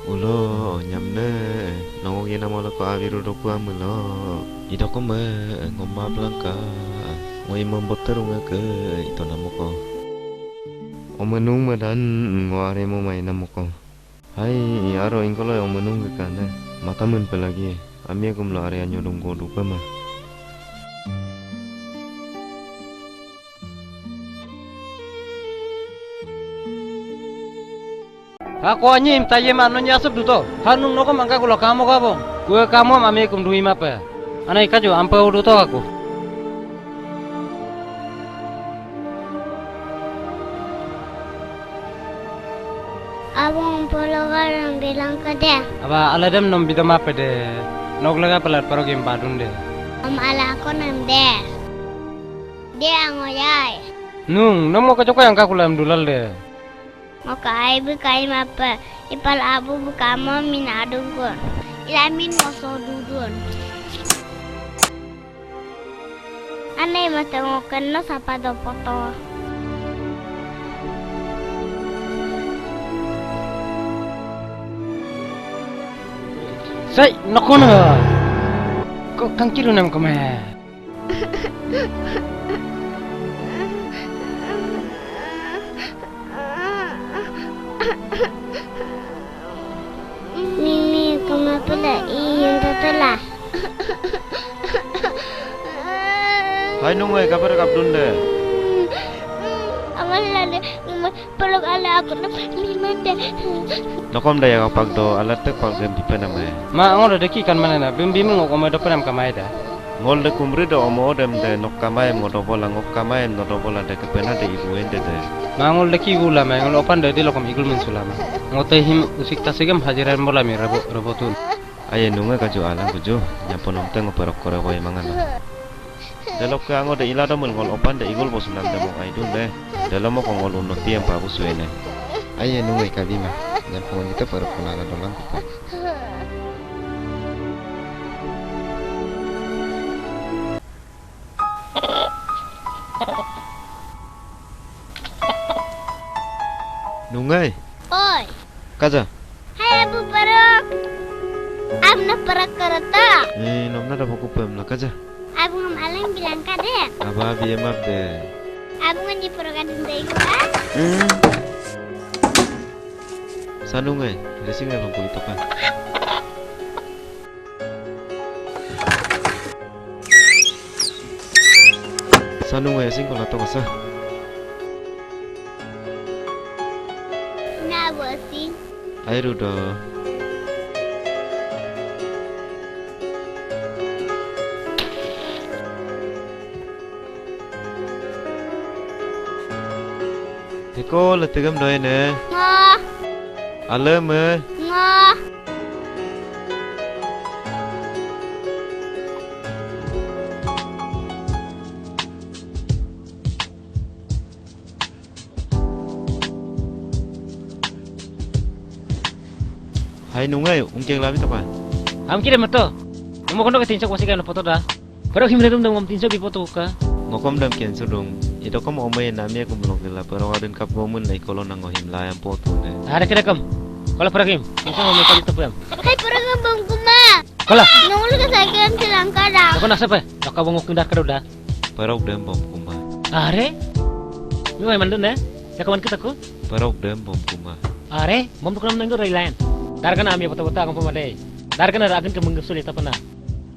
Ulo, nyamne, nongo gina mala ko abiru doku amulo. Idoko me, ngoma plangka. Ngoi memboterunga ke, ito namoko. Omenung madan, ngo are mo mai namoko. Hai, aro ingkolo ya omenung ke kane. Mata men pelagi, ami agum lo are anyo dong godu pema. Hako anyim tayem ano nyasup duto. Hanung nokom angka kulo kamo kabong. Kue kamo ami kum dui mape. Anai kaju ampe uduto aku. Abong pologar bilang kade. Aba aladem nom bidama pede. Nok lega pelat parogim badun de. Om ala ako nem de. De angoyai. Nung, nom ngo kajoko yang kakulam dulal de. Ngo kai bu kai mape, ipal abu bu kamo min adungkun. Ilamin ngo so dudun. Ane mate ngo kenno sapa do poto. Sai, nokono. Ko kangkiru nam kome. Mimi, koma pula iyan tatala. Hai nungai kabar kapdun de. Amal lade, peluk ala aku na mimante. Nokom da ya kapak do, alat tek pak dem bipe nama. Ma, ngol da deki kan mana na, bim bim ngok omai do penam kamai da. Ngol de kumri do omo dem de nok kamai mo do bola ngok kamai no do bola de kepena de ibu ende de. Ma ngol deki gula ma, ngol opan de di lokom igul mensulama. Ngote him usik tasigem hajiran bola mi rebo, rebotun. Aye nunge kaju alang kuju, nyamponom te ngo perok kore boy mangana. Delokke ango de ila domel ngol opan de igul bosunam de mong aidun de. Delomoko ngol unnoti em pabu suene. Aye nungai kabima, nyampo ngol ito perok kunala dolang kupa. Nungai. Oi. Kaja. Hai abu perok. Amna perok kereta. Eh, nomna da buku pem la kaja. Abu ngam alang bilang kade. Aba abi emap de. Abu ngan di perok adun de gua. Hmm. Sanungai, racing le bangku itokan. Sanungai sing kola tokasa. Na bosi. Airu do. Hiko letegem doyene. Ngo. Aleme. Ngo. Hai nungai, ungkeng labi tapa. Ham kire meto. Namo kono ke tinsok wasikan foto da. Pero him redum dong om tinsok di foto ka. Ngokom dam ken sudung. Idokom omai nami aku melok gila pero adin kap gomun lai kolo nango him layam foto de. Ada kira kam. Kalau peragim, bisa mau metal itu pem. Hai peragim bang kuma. Kalau. Nungul ke saya kirim silangka da. Kau nak siapa? Kau bangok kendar kada udah. Perok dem bom kuma. Are? Nungai mandun ne? Ya kawan kita ku. Perok dem bom kuma. Are? Bom tukunam nenggo rai lain. Darkan ami foto-foto akam pemade. Dar kana agan ke menggesul ya tapana.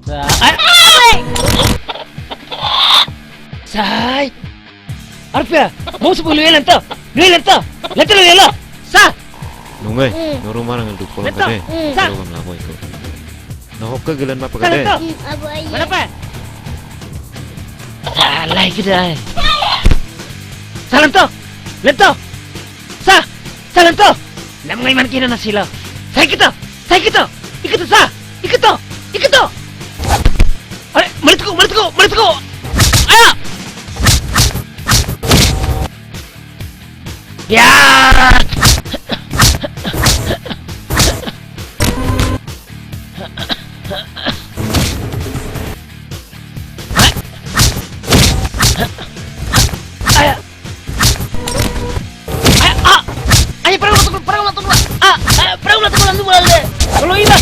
Sa, ay! Say! Arpia, mau sebu luye lento, luye lento, lento luye lo. Sa! Nungai, Hmm. nuru marang ngelduk pulang Lento. kade. Hmm. Sa! Kalau kamu lagu itu. Nah, oke, gelen apa Sa kade? lento. Hmm, abu aye. Mana pa? Salah kita. Sa lento, lento. Sa, sa lento. Nam ngai man kina nasilo. Sa ikito, sa ikito, ikito sa, ikito, ikito. Are, malitko, malitko, malitko. Aya. Ya. Aya. Aya, ah. Aya, parang ulah tukul, parang ulah tukul. Ah, ah, parang ulah tukul, andu ulah le. Kalau ima.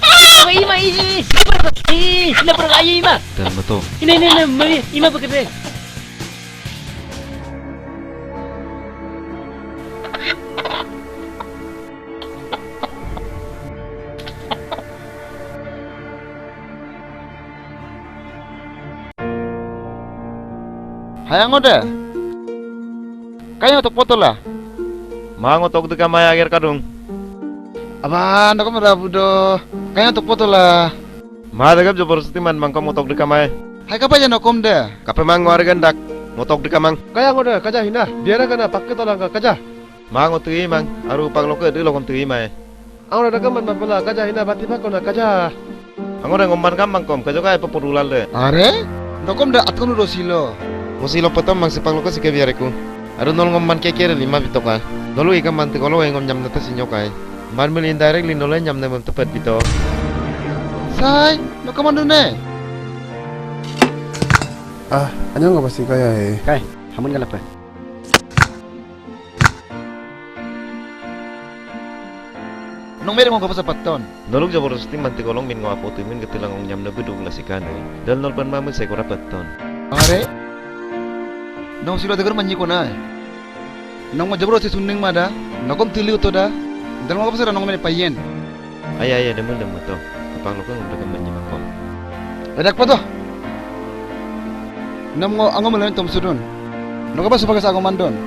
Apa ima, i, i, i, ina parang, i, ina parang, ayo ima. Dalam betul. Ina, ina, ina, mami, ima bekerja. Hayang ode. Kayang tok potola. Mango tok deka maya ager kadung. Aba, nokom rabu do. Kayang tok potola. Ma degap jobor suti man mangkom tok deka maya. Hai kapa ya nokom de. Kape mango are gendak. Ngotok deka mang. Kayang ode, kaja hina. Biara kana pakke tolangka kaja. Mango tui mang. Aru pakloke de lokom tui mae. Angora dekaman mapela kaja hina bati pakona kaja. Angora ngomban kam mangkom kajoka epa podulal de. Are? Nokom da atkon udo silo. Ngo silo petom mang sipakloke sike biareku. Aru nol ngomban kekere lima bitoka. Nolu ika mantik olo engom nyamne te sinyokai. Manmil indirectly nole nyamne mem tepet bito. Sai, nokom andune. Ah, anyong apa sih kaya eh? Kai, hamun kalape? Nong mere ngom kapasa patton. Noluk jaborosti manti kolong min ngo apo tu min getilang ong nyamne bedung la sikane. Dal nol pan mamen sai kora patton. Are? Nong silo tegar manyi kona. Nong mo jaborosti sunning mada. Nokom tili utoda. Dal ngom kapasa nong mere payen. Aya, aya, demen, demen to. Kapang loke ngom demen manyi mako. Ledak pato. Nom ngo ango melen tom sudun. Nokom kapasa pakai sago mandon.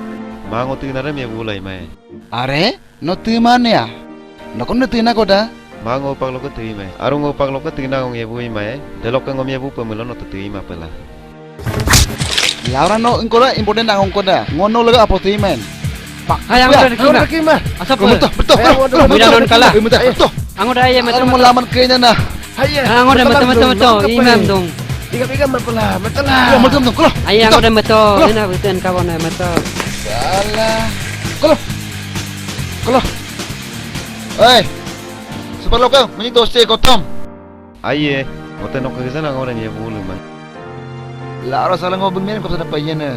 Mango tu nare mi bulai mai. Are, no teman ya? Nokom no tena koda? Ma ngo pakloke tei mai. Aru ngo pakloke tena ngom yebu imai. Delokke ngom yebu pemelo no tei ma pela. Laura no engkola important dang ongkoda. Ngo no lega apo tei mai. Pak, ayang ya, udah dikima. Udah dikima. Asap. Betul, betul. Ayang, betul, udah betul, betul, kala. Betul, betul. Ango da ya, betul, betul. Laman kayaknya nah. Hai, ya. Ango da, betul, betul, betul. Imam dong. Iga, iga, mapela, mapela. Ya, betul, betul. Kalau. Ayo, ango da, betul. Kalau. Ina, betul, kawan, betul. Salah. Kalau. Kolo. Oi. Super lokal, meni doste kotom. Aiye, ote nok kagizan ang orang ye bulu man. La aro salang ngo bing merem kapsana payene.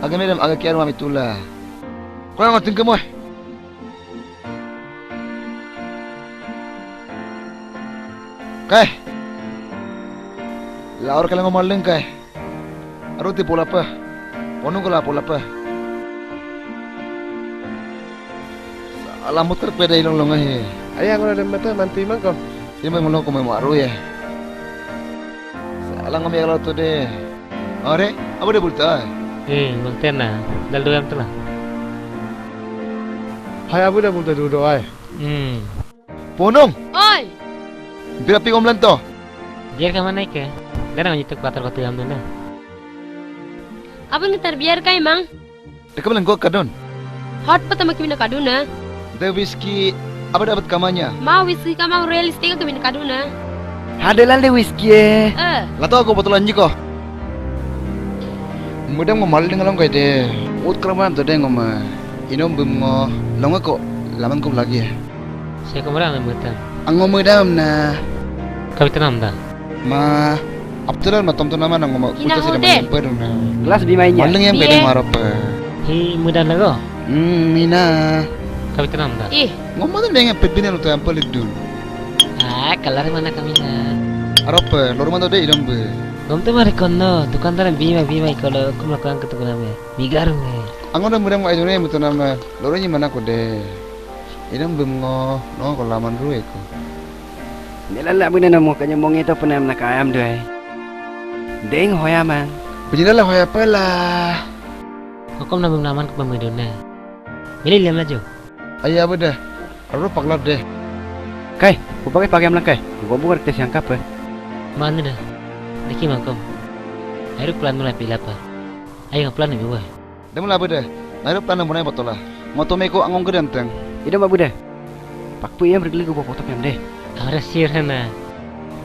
Aga merem aga kiaru mami tula. Kolo ngo tingke moy. Kai. La aro kala ngo maling kai. Aruti polape. Ponung kola polape. Salamut kerpeda ilong longa he. Ayang udah dem mata mantu imang ko. Imang ngolong ko memo aru ya. Salang ngom yalo tude. Are, abu de bulta. Eh, bang tena. Dal doyam tela. Hai abu de bulta dudo ai. Hmm. Ponung. Oi. Bira pi ngom lento. Biar ke mana ke? Dana ngituk patar batu yang dona. Abang ngitar biar kai mang. Deka bilang gua kadon. Hot pata maki mina kaduna. De whisky, apa dapat kamanya? Ma whisky kamang realistik ke mina kaduna. Hadelan de whisky e. Eh. Lato aku botol anji ko. Mudam ngo mal dengalong kai de. Ut kerama to de ngoma. Inom bim ngo longa ko laman ko lagi e. Saya kemana nang mata? Ango medam na. Kawita namda. Ma, aptulan ma tomto nama nang ma. Ina uta sida hode. Pedung na. Kelas bima inya. Mandeng yang bede marope. Hi muda lago. Hmm, mina. Kawita namda. Ih. Ngomong tuh dengan pepina lu tuh yang pelit dun. Ah, kelar mana kami na. Arope, lor mana tuh deh idom be. Ngom tuh mari kono, tukang taran bima bima ikolo, aku melakukan ketukunan me. Bigar me. Ango udah muda mau aja nih mutu nama. Lornya mana kode. Idem bím ngo, no ko laman ru eko. Nilala bune namo kanya mongi to penam na kayam duai. Deng hoya mang. Bujinala hoya pela. Kokom na bím naman ke pemedune. Mili lem laju. Aya bede. Aru paklap de. Kai, upake pake amlang kai. Gobu kar tes yang kape. Mana de? Deki mangkom. Aru plan mula pilapa. Ayo plan ni buai. Dem la bede. Nairuk tanam bunai botola. Moto meko angong gedem teng. Idem abu de. Pakpu iyam rigli gu boto pem de. Amra sir hana.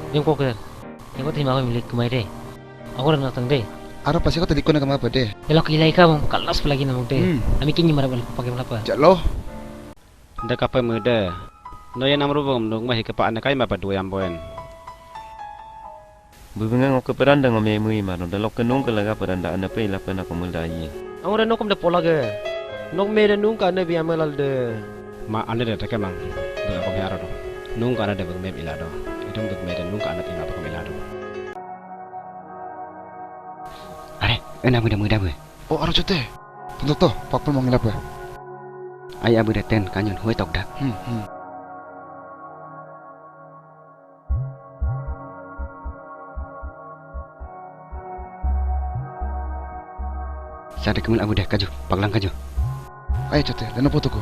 Yong koker. Eko tima ko milik kumai de. Aku ran natang de. Aro pasi ko tadi kona kama pede. Elok ilai ka mong kalas pelagi namong de. Hmm. Ami kinyi mara balik pakai melapa. Jalo. Dekape mede. No ya namru bom nung mahi kepa ane kai mapa dua yamboen. Bubinga ngoke peranda ngome mui mano de lokke nung ke lega peranda ane pe ila pena komul da ayi. Angure nokom de polage. Nok me de nung ka ane bi amelal de. Ma ane de teke mang. Bega kom yaro do. Nung ka ane de bega me ila do. Idem bega me de nung ka ane tima bega me ila do. Are, ena muda muda be. Oh, aro cote. Tentu to, pakpel mongilap ya. Ai abu de ten kanyun hoi tok dak. Hmm, hmm. Sada kemul abu de kaju, paglang kaju. Ai cote, dana foto ko.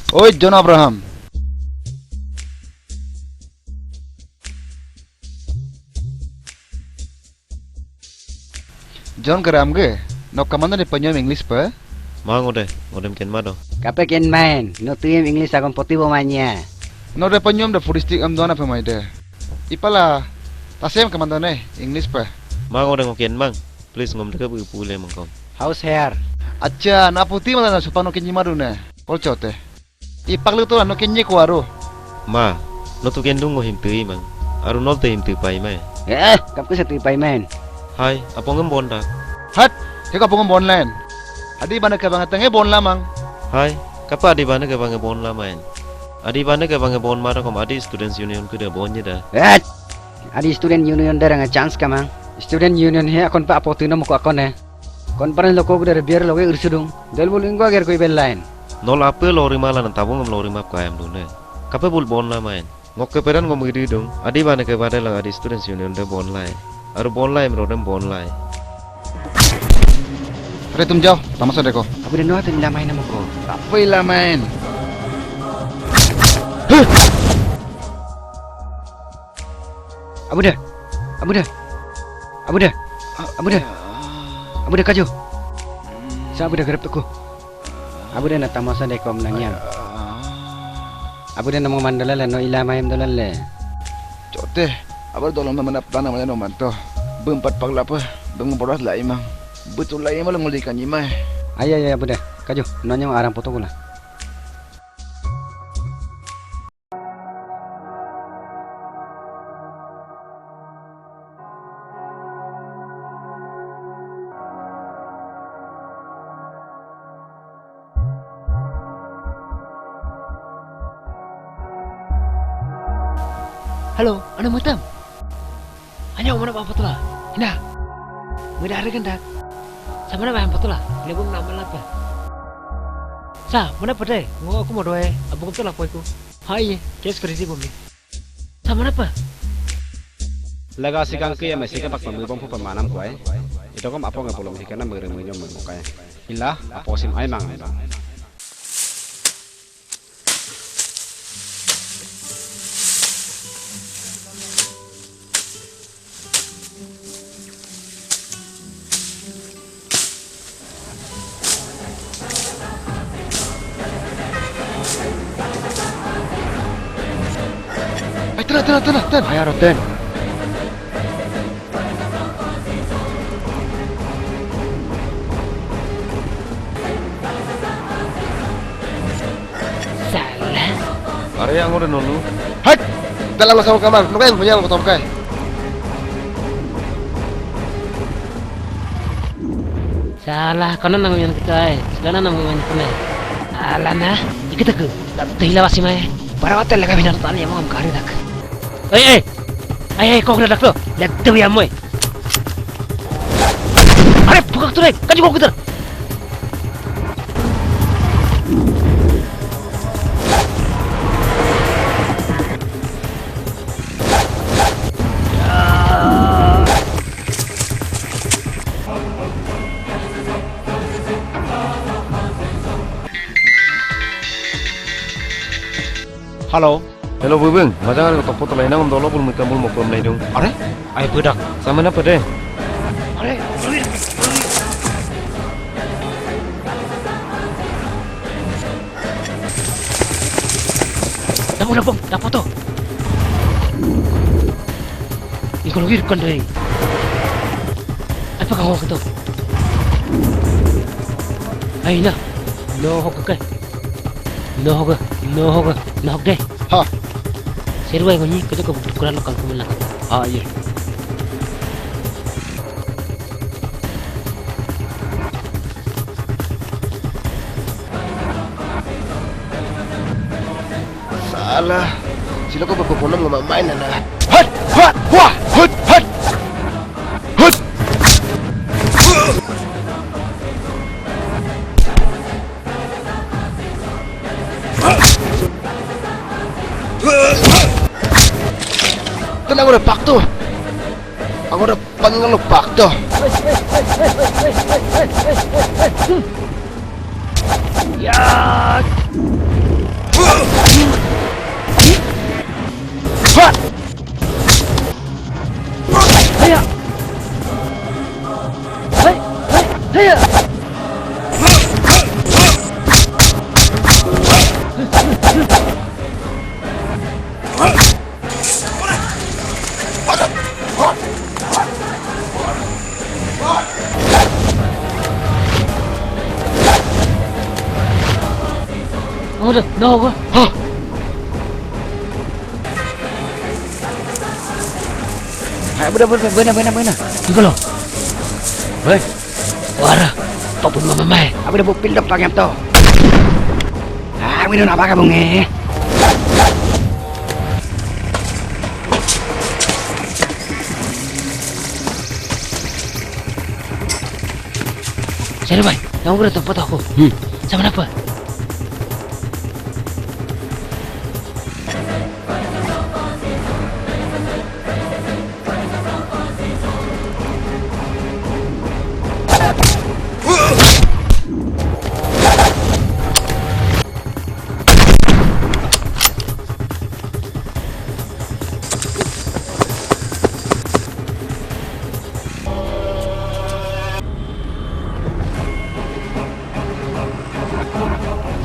Oi, John Abraham. John keram ge, nok kamanda ni penyom English pe? Ma ngode, ngodem ken ma do. Kape ken main, no tuyem English akon poti bo manya. No de penyom de furistik em dona pe mai de. Ipala, tasem kamanda ne, English pe. Ma ngode ngo ken mang. Please ngom deke bu pule mangkom. House hair. Acha, na puti mala na supa no kenyi maru ne. Kolcho te. Ipak lu to no kenyi ko aru. Ma, no tu kendung ngo him tui mang. Aru nol te him tui pai mai. Eh, kap ke sa tui pai men. Hai, apongem bonda. Hat, he ka apongem bon lain. Adi bana ke bang tenge bon lamang. Hai, kapa adi bana ke bang bon lamain. Adi bana ke bang bon mara kom adi students union ke de bon nyeda. Eh, adi student union dara nga chance kamang. Student union he akon pa apo tuno moko akon he. Conference loko gudar biar loge ursudung. Del bul ingko ager koi bel lain. Nol ape lori mala nan tabung em lori map ko ayam dune. Kape bul bon lamain. Ngokke peran ngom gidi dung. Adi bane ke bade lang adi students union de bon lai. Aru bon lai em rodem bon lai. Are tum jao, tamasa deko. Abu de no atu ilamain amoko. Apa ilamain? Abu de. Abu de. Abu de. Abu de. Abu de kaju. Sa abu de gerep tuku. Abu de na tamasa de kom nangyang. Abu de na mo mandala le no ilamain dolan le. Cote, abu de dolan mana plana mana no manto. Bempat pagla pe, bem boras la imang. Betul la imang nguli kan imai. Aya aya abu de. Kaju, nonyong arang potokula. Halo, ane mutam. Anya mana ba patula? Ina. Muda hari kan dak. Sama na ba patula? Lebum nama lapa. Sa, mana pede? Ngo aku mau doe. Abu kepala poiku. Hai, case crazy bumi. Sama na pa? Lega si kangki ya mesi ke pak pemui bom pu pemanam kuai. Ito kom apo nge polom hikana mengere menyom mengukai. Ila, apo sim ai mang ai mang. Ay, tena, tena, tena, tena. Ay, aro, ten. Salah. Are yang udah nolu. Hat! Dalam sama kamar, nukeng punya lo kotor kai. Salah, kono nang mian kita, eh. Sedana nang mian kita. Alana, ikut aku. Tak hila wasi mai. Para hotel lega binar tali yang mau kari dak. Eh, eh. Ay, ay, kok dak to. Lihat tuh ya moy. Rek, kaju kok gitar. Halo. Hello, Bubung. Majang ari tokpo tolai nang dolo bul muka bul mokom nai dung. Are? Ai pedak. Samana pede? Are? Dapong, dapong, dapoto. Ingko logi rukan doi. Apa kau ketok? Aina. No hok kai. No hoga, no hoga, no hog de. Ha. Seruai ngonyi keto ke bukti kuran lokal kumela. Ha, iya. Salah. Sila ko bako konom ngoma main nana. Hut, hut, wah, hut, hut. Hut. Tenang, udah pakto. Aku udah panggil lo pakto. Ya. Hah! Haya! Hai, hai, haya! Udah, udah, gua. Hah? Hai, bena, bena, bena, bena, bena. Iko lo. Hei. Wara. Topun mama mai. Abi da bupil dok tangan to. Ah, abi da napa kabung eh? Sini, Bay. Kamu udah tempat aku. Hmm. Sama apa?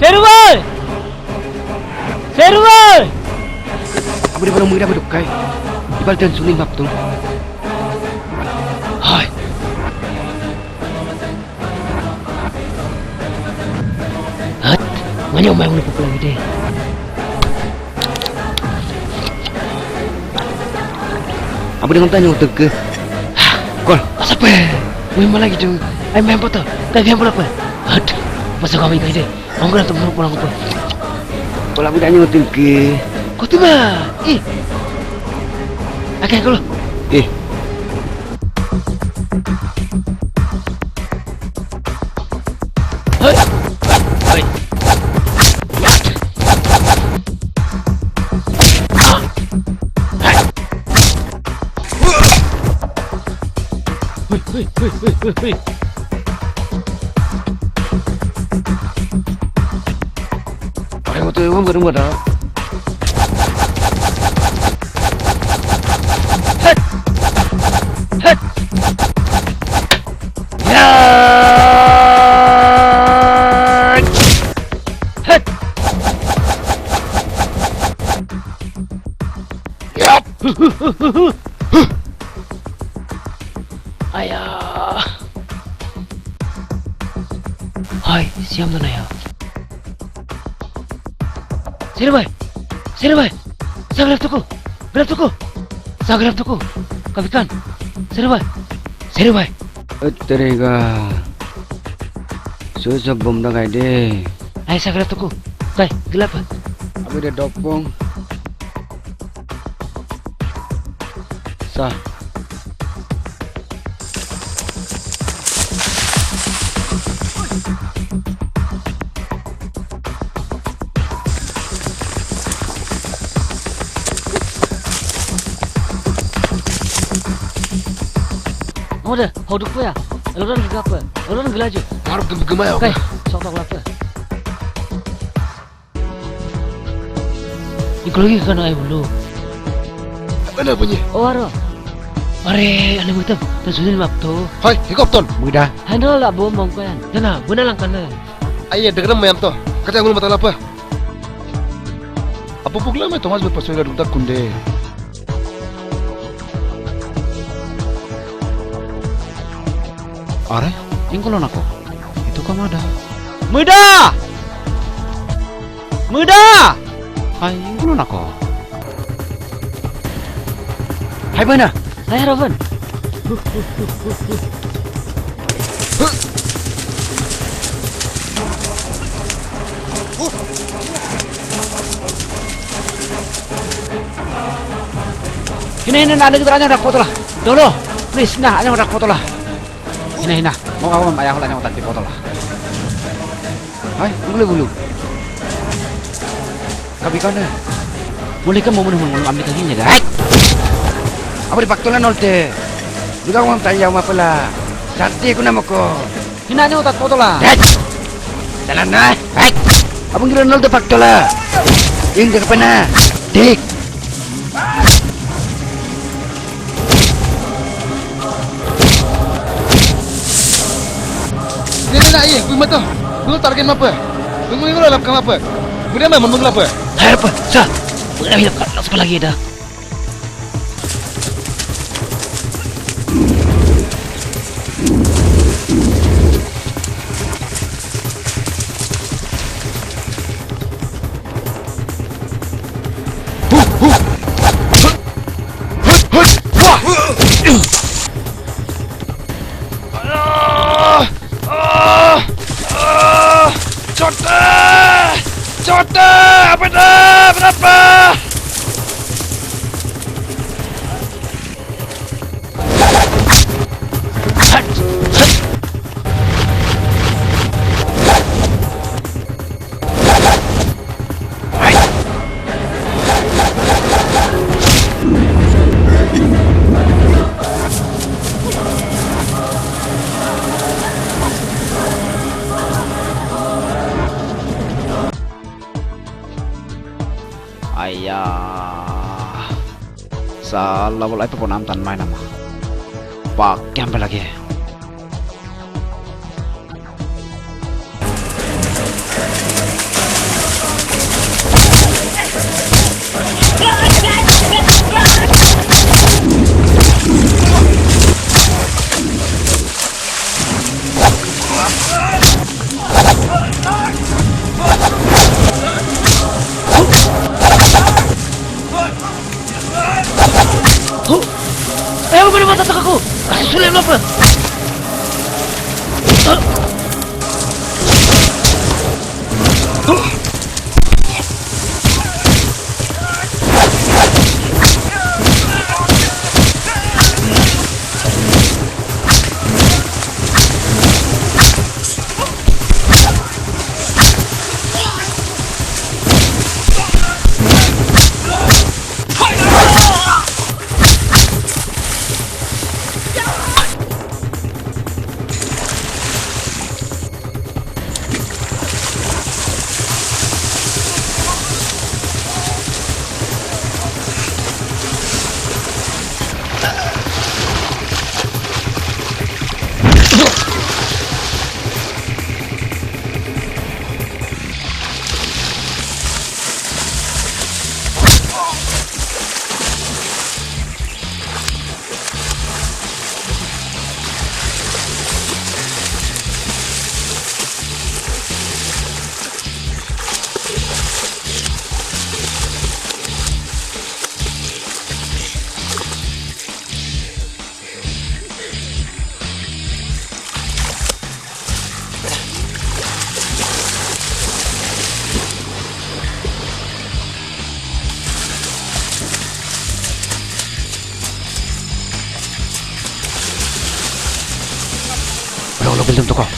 Serubai! Serubai! Abu di balong muda beduk kai. Di bal dan suling bab tu. Hai. Hat, nganyau mai ulu pukul lagi deh. Apa dengan tanya utek ke? Kol. Asap eh. Wih, malah gitu. Ay, main foto. Kayak game apa? Aduh, masa kami kayak deh. Aku kan temen pulang apa? Kalau aku tanya utek ke. Kau tuh mah. Ih. Oke, kalau. Ih. Hei! Hei! Hei, hei, hei, hei, hei. Ayo, tuh, emang bareng pada. Hei! Hei! Ya! Hei! Yap! Ayah. Hai, siam dana ya. Sirbai! Sirbai! Sagraf tuku! Graf tuku! Sagraf tuku! Kapikan! Sirbai! Sirbai! Terega. Susah bom dagai de. Hai sagraf tuku! Kai, gelap ah? Abi de dopong. Sa. Hode, hoduk pe ya. Loran gíga pe. Loran gíla ju. Harap gem-, gemai ya. Kai, sok tok lape. Ikologi kana ai bulu. Mana bunyi? Oh, aro. Are, ane mutam. Tan sunin mapto. Hai, hikop ton. Muda. Hai, no la bom bom kan. Nana, buna langkana. Aiya, degeram mayam to. Kata ngulu mata lapa. Apa pugla me Thomas berpasoy gadung tak kunde. Are, ingkolo nako. Itu kamada. Muda! Muda! Hai, ingkolo nako. Hai, bana. Hai, Ravan. Hina, hina, na, lagi beranya dak foto lah. Dolo, please, na, anyong dak foto lah. Hina, hina, mau kamu ayah lah anyong tadi foto lah. Hai, bulu, bulu. Kabi kana. Mulai ke mau menung menung ambil kakinya dah. Hai. Apa di paktola nolte? Juga mau tanya mau pela. Santi aku nama ko. Hina anyong dak foto lah. Hai. Jalan na. Hai. Abang gila nolte paktola. Ing ke pena. Dik. Nene na iye, kui mato. Bulu target mape? Bulu ngulu lap kamape? Bulu ame mon bulu lape? Hai apa? Sa. Bulu ame lap lap lagi dah. Chote! Chote! Apa dah? Berapa? Ayah. Sala wala ipa ponam tan mai nama. Pak, kiam pe lagi. Huh? Ayo, mana mata tak aku? Kasih sulit apa? Udah, udah, belum tuh kok.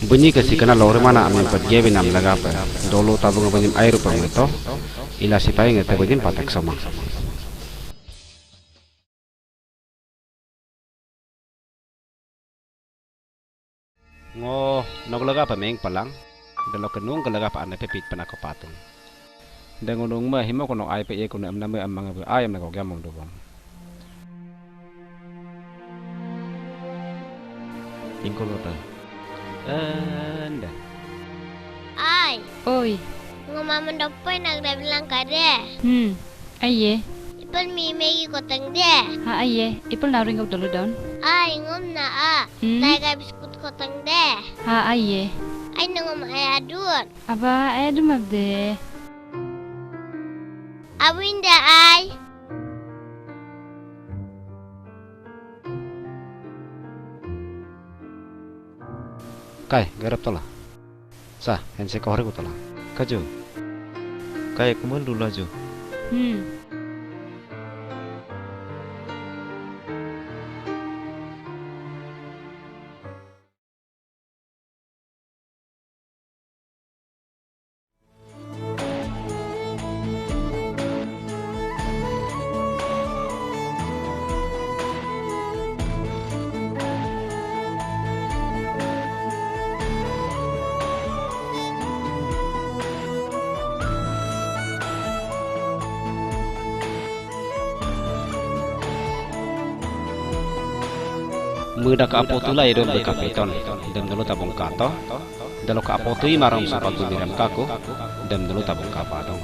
Bunyi ke sikana loremana amin pat gebinam lagape. Dolo tabung bunyi airu pamito. Ila sipai ngete bunyi patek sama. Ngo nok lagape meng palang. Delo kenung ke lagape ane pepit penako patung. Dengunung me himo kono ai pe ye kono emna me emang be ai emna ko gamung dobong. Ingkolo ta. Enda. Ai. Oi. Ngo maman doppoi nak da bilang kade. Hmm. Aiye. Ipel mi megi koteng de. Ha aiye. Ipel naring kau dolu don. Ai ngom na a. Hmm. Taiga biskut koteng de. Ha aiye. Ai nangom ai adun. Aba, ai adun mabde. Abu inda ai. Kai, garap tola. Sa, hense kohori ko tola. Kaju. Kai, kumul dula ju. Hmm. Muda ka apo tula idom beka peton, dem dulu tabung kato, delo ka apo tui marong supak bumi rem kaku, dem dulu tabung kapa dong.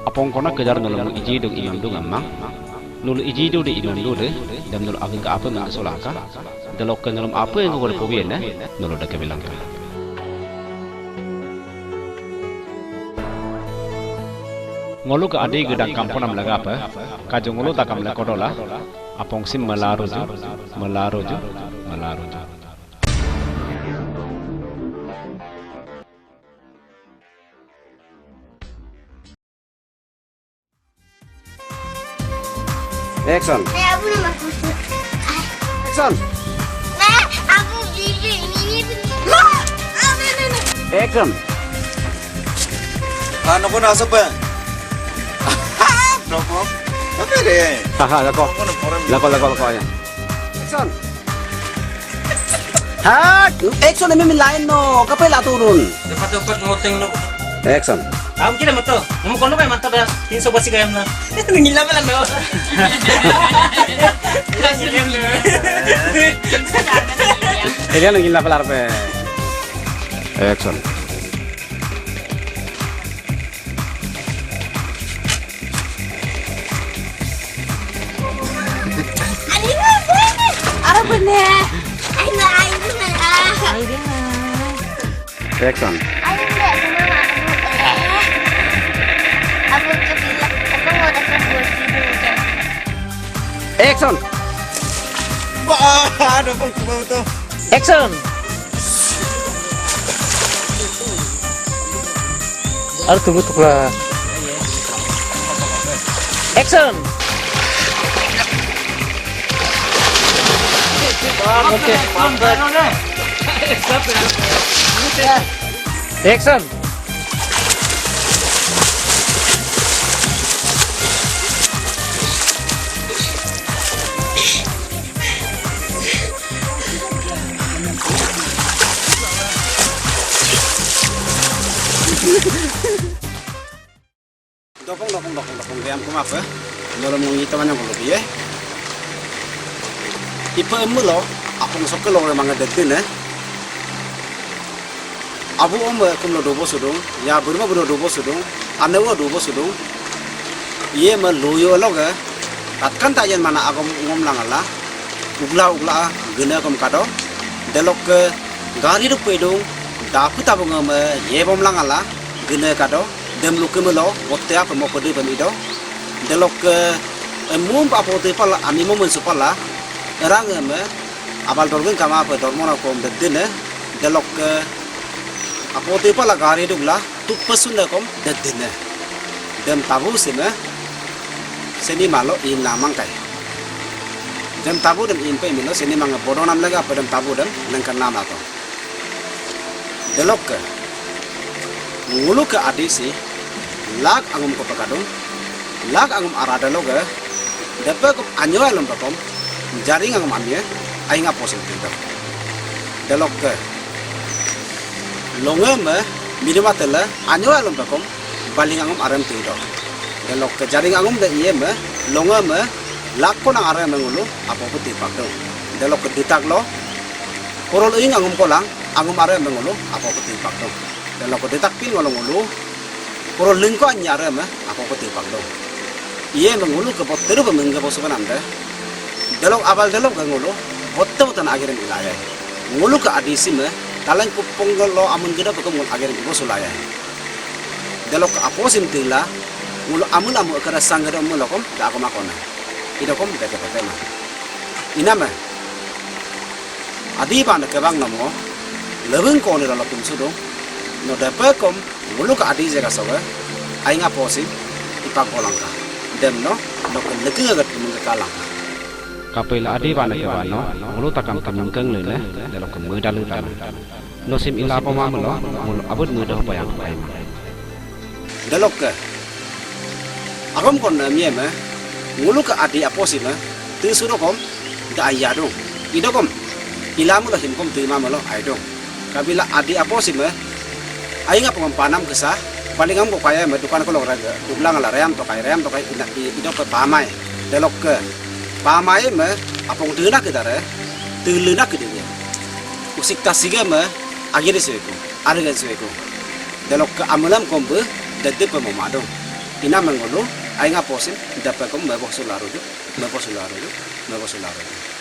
Apong kona kejar nulu mu iji dung imam dung amang, nulu iji du de idung du de, dem nulu ageng ka ape mengke solaka, delokke nulum ape yang kode pobiene, nulu deke bilangka. Ngolu ke adi gedang kamponam lagape, kaju ngolu takam lekodola, apong sim melaruju, melaruju, melaruju. Action. Eh, abu nama kusu. Action. Nah, abu bibi ini. Action. Ah, noko na sapa? Noko. Apa deh? Haha, lako. Lako, lako, lako ya. Action. Ha, action emi line no, kape la turun. Dapat dapat ngoteng no. Action. Kamu kira mato, kamu kono kayak mato dah, tinso basi kayak mana? Ngila pala no. Ini ngila pala pe. Action. Ara bene. Aina aina. Action. Action. Wah, ada pun kebau tuh. Action. Aru tugu tukla. Action. Okay. Action. Dokong, dokong, dokong, dokong, gayam kumape. Nolo mungi teman yang kulo biye. Ipe emelo, apong sokke lo manga detine. Abu ome kumlo dobo sudung, ya burma budo dobo sudung, anewo dobo sudung. Iye me loyo loge, tatkan tayen mana agom ngom langala, ugla ugla gene kom kado, delokke gari duk pedung, dapu tabung me ye bom langala, gene kado, dem luke melo, botte apa mo pede bem ido, delokke emum apote pala, ami mo mensu pala, erang eme, abal dorgen kama apa dormona kom dedene, delokke apote pala gari dugla, tup pesun de kom dedene. Dem tabu seme, seni malo in namang kai. Dem tabu dem impe milo sini manga bodo nam lega apa dem tabu dem lengkan nam ato. Delokke nguluke Adi si lak angum ko pekadung, lak angum arada loge, depe ko anyo alum pekom, jaring angum amie, ainga posim pinto. Delokke longe me, midema tele, anyo alum pekom, baling angum arem tido. Delokke jaring angum de iye me, longe me, lakko nang arem ngulu, apo peti pakdo. Delokke ditak lo, korol ing angum kolang, angum arem ngulu, apo peti pakdo. Delokke ditak pin ngolo ngulu, korol lingko anya arem, apo peti pakdo. Iye me nguluke botteru pe mengge bosu kanam de. Delok abal delok ke ngulu, botte botan agerem ilaya. Nguluke Adi si me, taleng kupong lo amun geda pekom ngul agerem ibosu laya. Delokke apo sim tila, ngulu amun amu ekara sang geda mulokom, da ako makona. Idokom deke petema. Iname, Adi bane kebang nomo, lebeng koni lolokum sudung, no depe kom, nguluke Adi jega soge, ainga posim, ipak bolangka. Dem no, no ke lege agat mengge kalangka. Kapela Adi bane kebang no, ngulu takam temengkeng lele, delokke medaleng tana. Nosim ila poma melo, ngulu abut muda payang paima. Delokke. Agom kon na mie me, nguluke Adi apo si me, tu sudokom, da ayadung. Idokom, ila melo himkom tu ima melo aidung. Kabila Adi apo si me, ainga pengam panam kesa, palingam ko kaya me, dukan ko lok raga, dublang ala rem to kai, rem to kai, ina, i-, idokke pamai. Delokke, pamai me, apong dena kedare, tu lena kedare. Usik tasige me, agiri sueku. Argan sueku. Delokke amulam kombe, dede pe momadung. Ina mengulu, ainga posim, depe kom mebo sularudu, mebo sularudu, mebo sularudu.